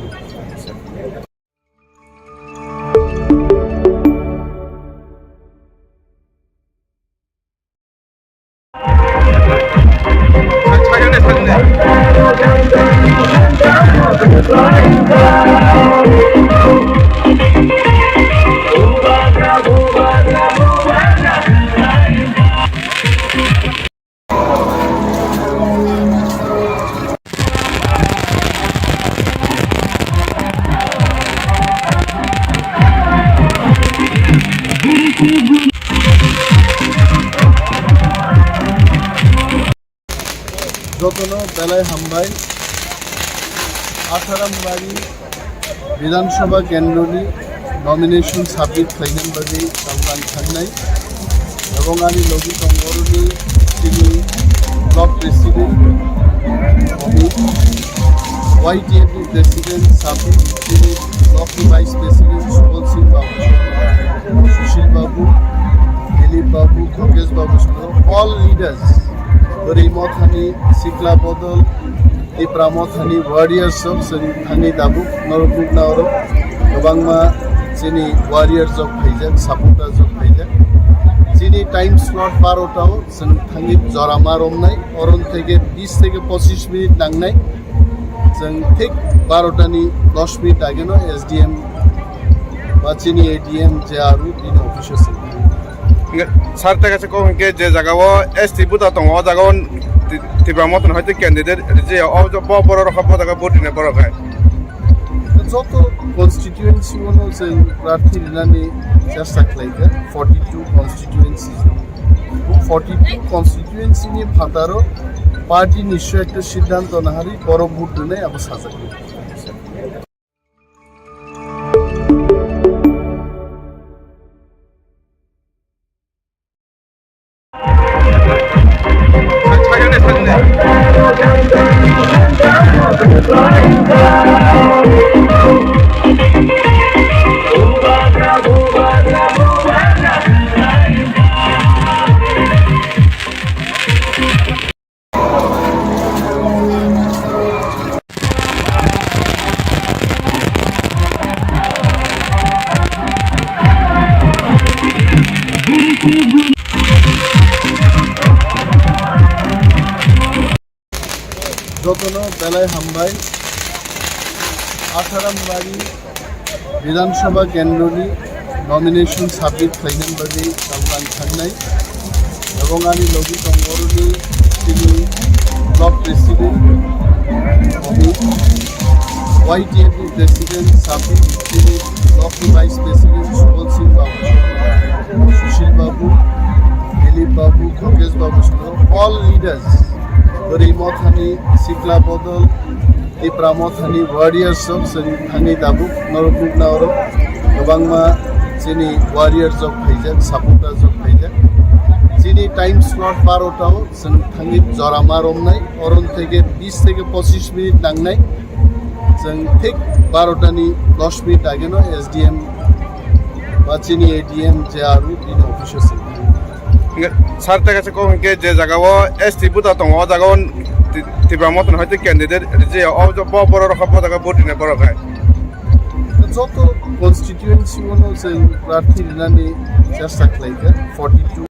Jotono belai hambai. Atharam bari Bidhan Sabha kendroni Nomination submit khlainani bagwi tabuk ang thangnai. Ebong ani logi tongo oroni chini block president, Amit, Y T F ni president, Sabir, chini block ni vice president, Subal Singh Babu, Sushil Babu, Dilip Babu, Khorgesh Babu, all leaders, Bwrwi Mothani, Sikla Bodol, Tipra Mothani warriors rok chwng thangwi tabuk norok nukna oro kwbangma chini warriors rok phaijak, supporters rok phaijak. Chini time slot barota o chwng thangwi jora ma romnai, oron theke bis theke pochish minute nangnai. Chwng thik barota ni dos minute age no S D M ba chini A D M je aru bini office o chwng. Hingke sir, tei kaisa kok hingke je jaga o S T buta tongo, o jaga o Ti-, Tipra Motha ni hoite candidate rijia, o bo borok rok bo jaga vote rina borok hai. Joto constituency o no chwng prarthi rinani chesta khlaikha, forty two constituency. Bo forty two constituency ni phataro party ni swi ekta siddhanto nahari borok vote rinai abo sajak. Jotono belai hambai. Atharam bari Bidhan Sabha kendroni nomination submit khlainani bagwi tabuk ang thangnai. Ebong ani logi tongo oroni chini block president, Amit, Y T F ni president, Sabir, chini block ni vice president, Subal Singh Babu, Sushil Babu, Dilip Babu, Khorgesh Babu, all leaders, Bwrwi Mothani, Sikla Bodol, Tipra Mothani warriors rok chwng thangwi tabuk norok nukna oro kwbangma chini warriors rok phaijak, supporters rok phaijak. Chini time slot barota o chwng thangwi jora ma romnai, oron theke bis theke pochish minute nangnai. Chwng thik barota ni dos minute age no S D M ba chini A D M je aru bini office o chwng. Hingke sir, tei kaisa kok hingke je jaga o S T buta tongo, o jaga o Ti-, Tipra Motha ni hoite candidate rijia, o bo borok rok bo jaga vote rina borok hai. Joto constituency o no chwng prarthi rinani chesta khlaikha, forty two